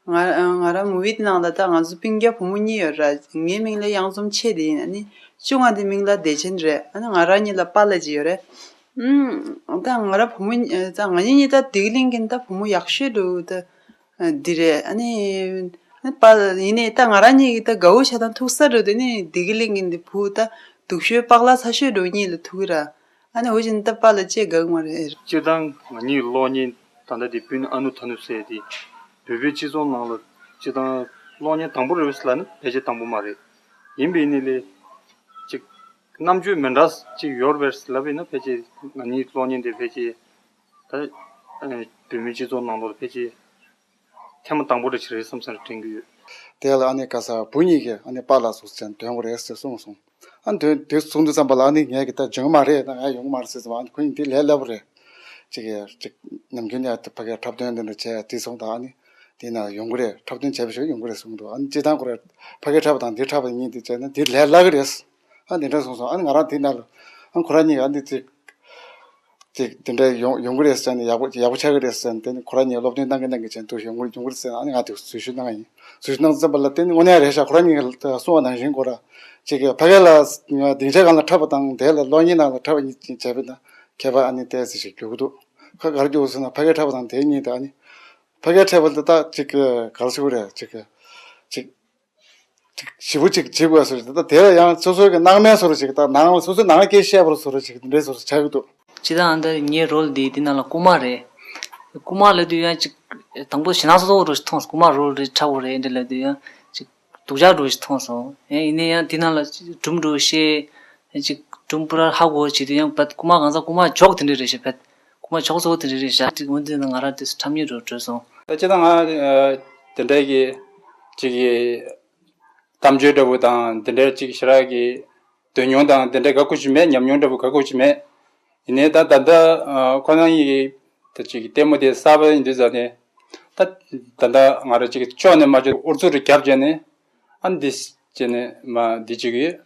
ང་ང་རང་མུ་བི་དེ་ནང་ལ་ད་ང་ཚོ་སྤུན་ཀྱག་བུ་མོ་གཉིས་ཡོད་ར། ངའི་མིང་ལ་གཡང་འཛོམས་ཆེ་དེ་ཡིན། ཨ་ནི་བཅོ་ལྔ་དེ་མིང་ལ་བདེ་ཆེན་རེད། ཨ་ནི་ང་རང་གཉིས་ལ་པཱ་ལགས་གཅིག་ཡོད་རེད། ཨུམ། ད་ང་རང་བུ་མོ་ད་ང་གཉིས་གཉིས་ད་བདེ་སྐྱིད་གླིང་གི་ད་བུ་མོ་ཡག་ཤོས་འདུག་ད་འདི་རེད། ཨ་ནི་ཨ་ནི་པཱ་ལགས་ཡིན་ནའི་ད་ང་རང་གཉིས་ཀྱི་ད་དགའ་བོ་བྱ་དང་ཐུག་ས་འགྲོ་དེ་ནི་བདེ་སྐྱིད་གླིང་གི་འདི་བུ་ད་སྡུག་ཤོས་པགས་ལ་ཚ་ཤོས་འགྲོ་གཉིས་ལ་ཐུག་གི་ར། ཨ་ནི་འོ་བཞིན་ད་པཱ་ལགས་ཅེས་དགའ་གི་མ་རེད། སྤྱིར་བཏང་ང་གཉིས་གློག་བརྙན་ད་ལྟ་དེ་སྤུན་ཨ་ནུ་ཐ་ནུ་ཟེར་དེ་བོད་པའི་སྤྱི་ཚོགས་ནང་ལ་སྤྱིར་བཏང་གློག་བརྙན་དང་པོ་རེད་ཟེར་ལ་ནི་ཕལ་ཆེར་དང་པོ་མ་རེད། ཡིན་པའི་ནི་ལས་ཅིག་རྣམ་དཔྱོད་མི་འདྲ་ཅིག་ཡོད་རེད་ཟེར་ལབ་པས་ན་ཕལ་ཆེར་ང་གཉིས་གློག་བརྙན་དེ་ཕལ་ཆེར་ད་བོད་མིའི་སྤྱི་ཚོགས་ནང་ལོགས་ཕལ་ཆེར་ཐེངས་མ་དང་པོ་རེ་ཞིག་རེད་བསམ་བསམ་དྲན་གྱི་ཡོད། དེ་ལ་ཨ་ནེ་ག་ས་བུ་གཉིས་ཀྱིས་ཨ་ནེ་པཱ་ལགས་སུ་ཟེར་འདོན་དགོས་རེད་ཟེར་གསུངས་སོང་། ཨ་འདོན་དུས་གསུངས་དུས་ཙམ་པ་ལ་ཨ་ནེ་ངས་ཀྱི་ད་འཇོན་མ་རེད་ད་ང་ཡོང་མ་རེད་ཟེར་ཙམ་ཨ་ནེ་ཁོ་གཉིས་འདི་ལས་སླ་པོ་རེད། ཅིག་ཡ་ཅིག་ནམ་རྒྱུན་ཡ་ཕ་གིར་འཁྲབ་སྟོན་འདི་འདྲ་བྱས་དེ་སོང་ད་ཨ་ནེ་དེ་ན་ཡོང་གི་རེད། འཁྲབ་སྟོན་བྱས་པ་ཞིག་ཡོང་གི་རེད་གསུངས་འདུག་ཨ་ནེ་སྤྱིར་བཏང་ཁོ་རེ་ཕ་གིར་འཁྲབ་པ་དང་འདིར་འཁྲབ་པ་གཉིས་དེ་བྱས་ན་འདི་ལས་སླ་གི་རེད། ཨ་འདི་འདྲ་གསུངས་སོང་། ཨ་ནི་ང་རང་དེ་ན་ལ་ཨ་ཁོ་རང་གཉིས་ཨ་འདི་ཅིག་ཅིག་དེ་འདྲ་ཡོང་ཡོང་གི་རེད་ཟེར་ནས་ཡག་པོ་ཡག་པོ་ཆགས་ཀྱི་རེད་ཟེར་ནས་དེ་ནི་ཁོ་རང་གཉིས་སློབ་སྟོན་གནང་གི་གནང་གི་བྱས་འདུག་ཡོང་གི་ཡོང་གི་རེད་ཟེར་ནས་ཨ་ནི་ང་དེ་འཛུལ་ཞུགས་གནང་ཡིན། འཛུལ་ཞུགས་གནང་ཙམ་པ་ལ་དེ་ནི་དངོས་གནས་རེད་ཤག་ཁོ་རང་གཉིས་ཀྱིས་གསུངས་པ་ནང་བཞིན་ཁོ་ར་ཅིག་ཕ་གི་ལ་སྡིངས་ཆ་སྒང་ལ་འཁྲབ་པ་དང་དེ་ལ་གློག་བརྙན་ནང་ལ་འཁྲབ་པ་གཉིས་ཅིག་བྱས་པ་ན་ཁྱད་པར་ཨ་ནི་ཏོག་ཙམ་ཞིག་འགྱུར་གི་འདུག་ཁ་ག་རེ་འགྱུར་ཟེར་ན་ཕ་གིར་འཁྲབ་པ་དང་དེ་གཉིས་དང་ཨ་ནི་ཕ་གིར་འཁྲབ་པ་ལ་ད་ཅིག་ག་རེ་ཟེར་དགོས་རེད། ཅིག་ཅིག་ཅིག་ཞེ་པོ་ཅིག་བྱེད་དགོས་བཟོ་ཞིག་ད་ལྟ་དེ་ལ་ཡང་སོ་སོའི་གི་སྣང་མེད་བཟོ་འདྲ་ཅིག་ད་ནང་སོ་སོའི་ནང་སྐད་བཤད་པར་བཟོ་འདྲ་ཅིག་འདི་འདྲའི་བཟོ་འདྲ་ཆགས་ཀྱི་འདུག་སྤྱིར་བཏང་ཨ་འདི་ངའི་རོལ་འདི་འདི་ནང་ལ་རྐུ་མ་རེད། རྐུ་མ་ལབ་དུས་ཡང་ཅིག་དང་པོ་ཞེད་སྣང་ཚ་ཚ་པོ་འདྲ་ཞིག་མཐོང་སོང་། རྐུ་མ་རོལ་རེད་འཁྲབ་པ་རེད་འདི་ལབ་དུས་ཡང་ཅིག་སྡུག་ཅག་འདྲ་ཞིག་མཐོང་སོང་། ཡང་ཡིན་ནའི་ཡང་འདི་ནང་ལ་སྒྲུང་འདྲ་བཤད། ཡང་ཅིག་སྒྲུང་པུ་ར་ཧ་གོ་བྱེད་དུས་ཡང་བད་རྐུ་མ་གང་ཟག་རྐུ་མ་ཇོག་དེ་འདྲ་རེད་ཤག་བད་རྐུ་མ་ཇོག་ཚ་པོ་དེ་འདྲ་རེད་ཤག་ཅིག་འོན་ཏེ་ང་རང་དེ་འཁྲབ་མཁན་འདྲ་བྲོས་སོང་། ད་སྤྱིར་བཏང་ང་དེ་འདྲའི་གི་ཅིག་གི་གཏམ་བརྗོད་འདྲ་བོ་དང་དེ་འདྲའི་ཅིག་ཞེ་དྲག་གི་འདོད་མྱོང་དང་དེ་འདྲའི་དགའ་པོ་ཞིག་མེད། ཉམས་མྱོང་འདྲ་བོ་དགའ་པོ་ཞིག་མེད། ཡིན་ནའི་ད་ད་ལྟ་ཁོ་རང་གི་ད་ཅིག་ལྟད་མོ་དེ་གསར་པ་ཡིན་དུས་ཙང་ནས་ད་ད་ལྟ་ང་རང་ཅིག་ལྕོགས་ནས་མ་ལྕོགས་ཨུ་ཚུགས་རེ་རྒྱབ་བྱས་ནས་ ཨ་འདི་བྱས་ནས་མ་འདི་བྱེད་ཀྱི་ཡོད།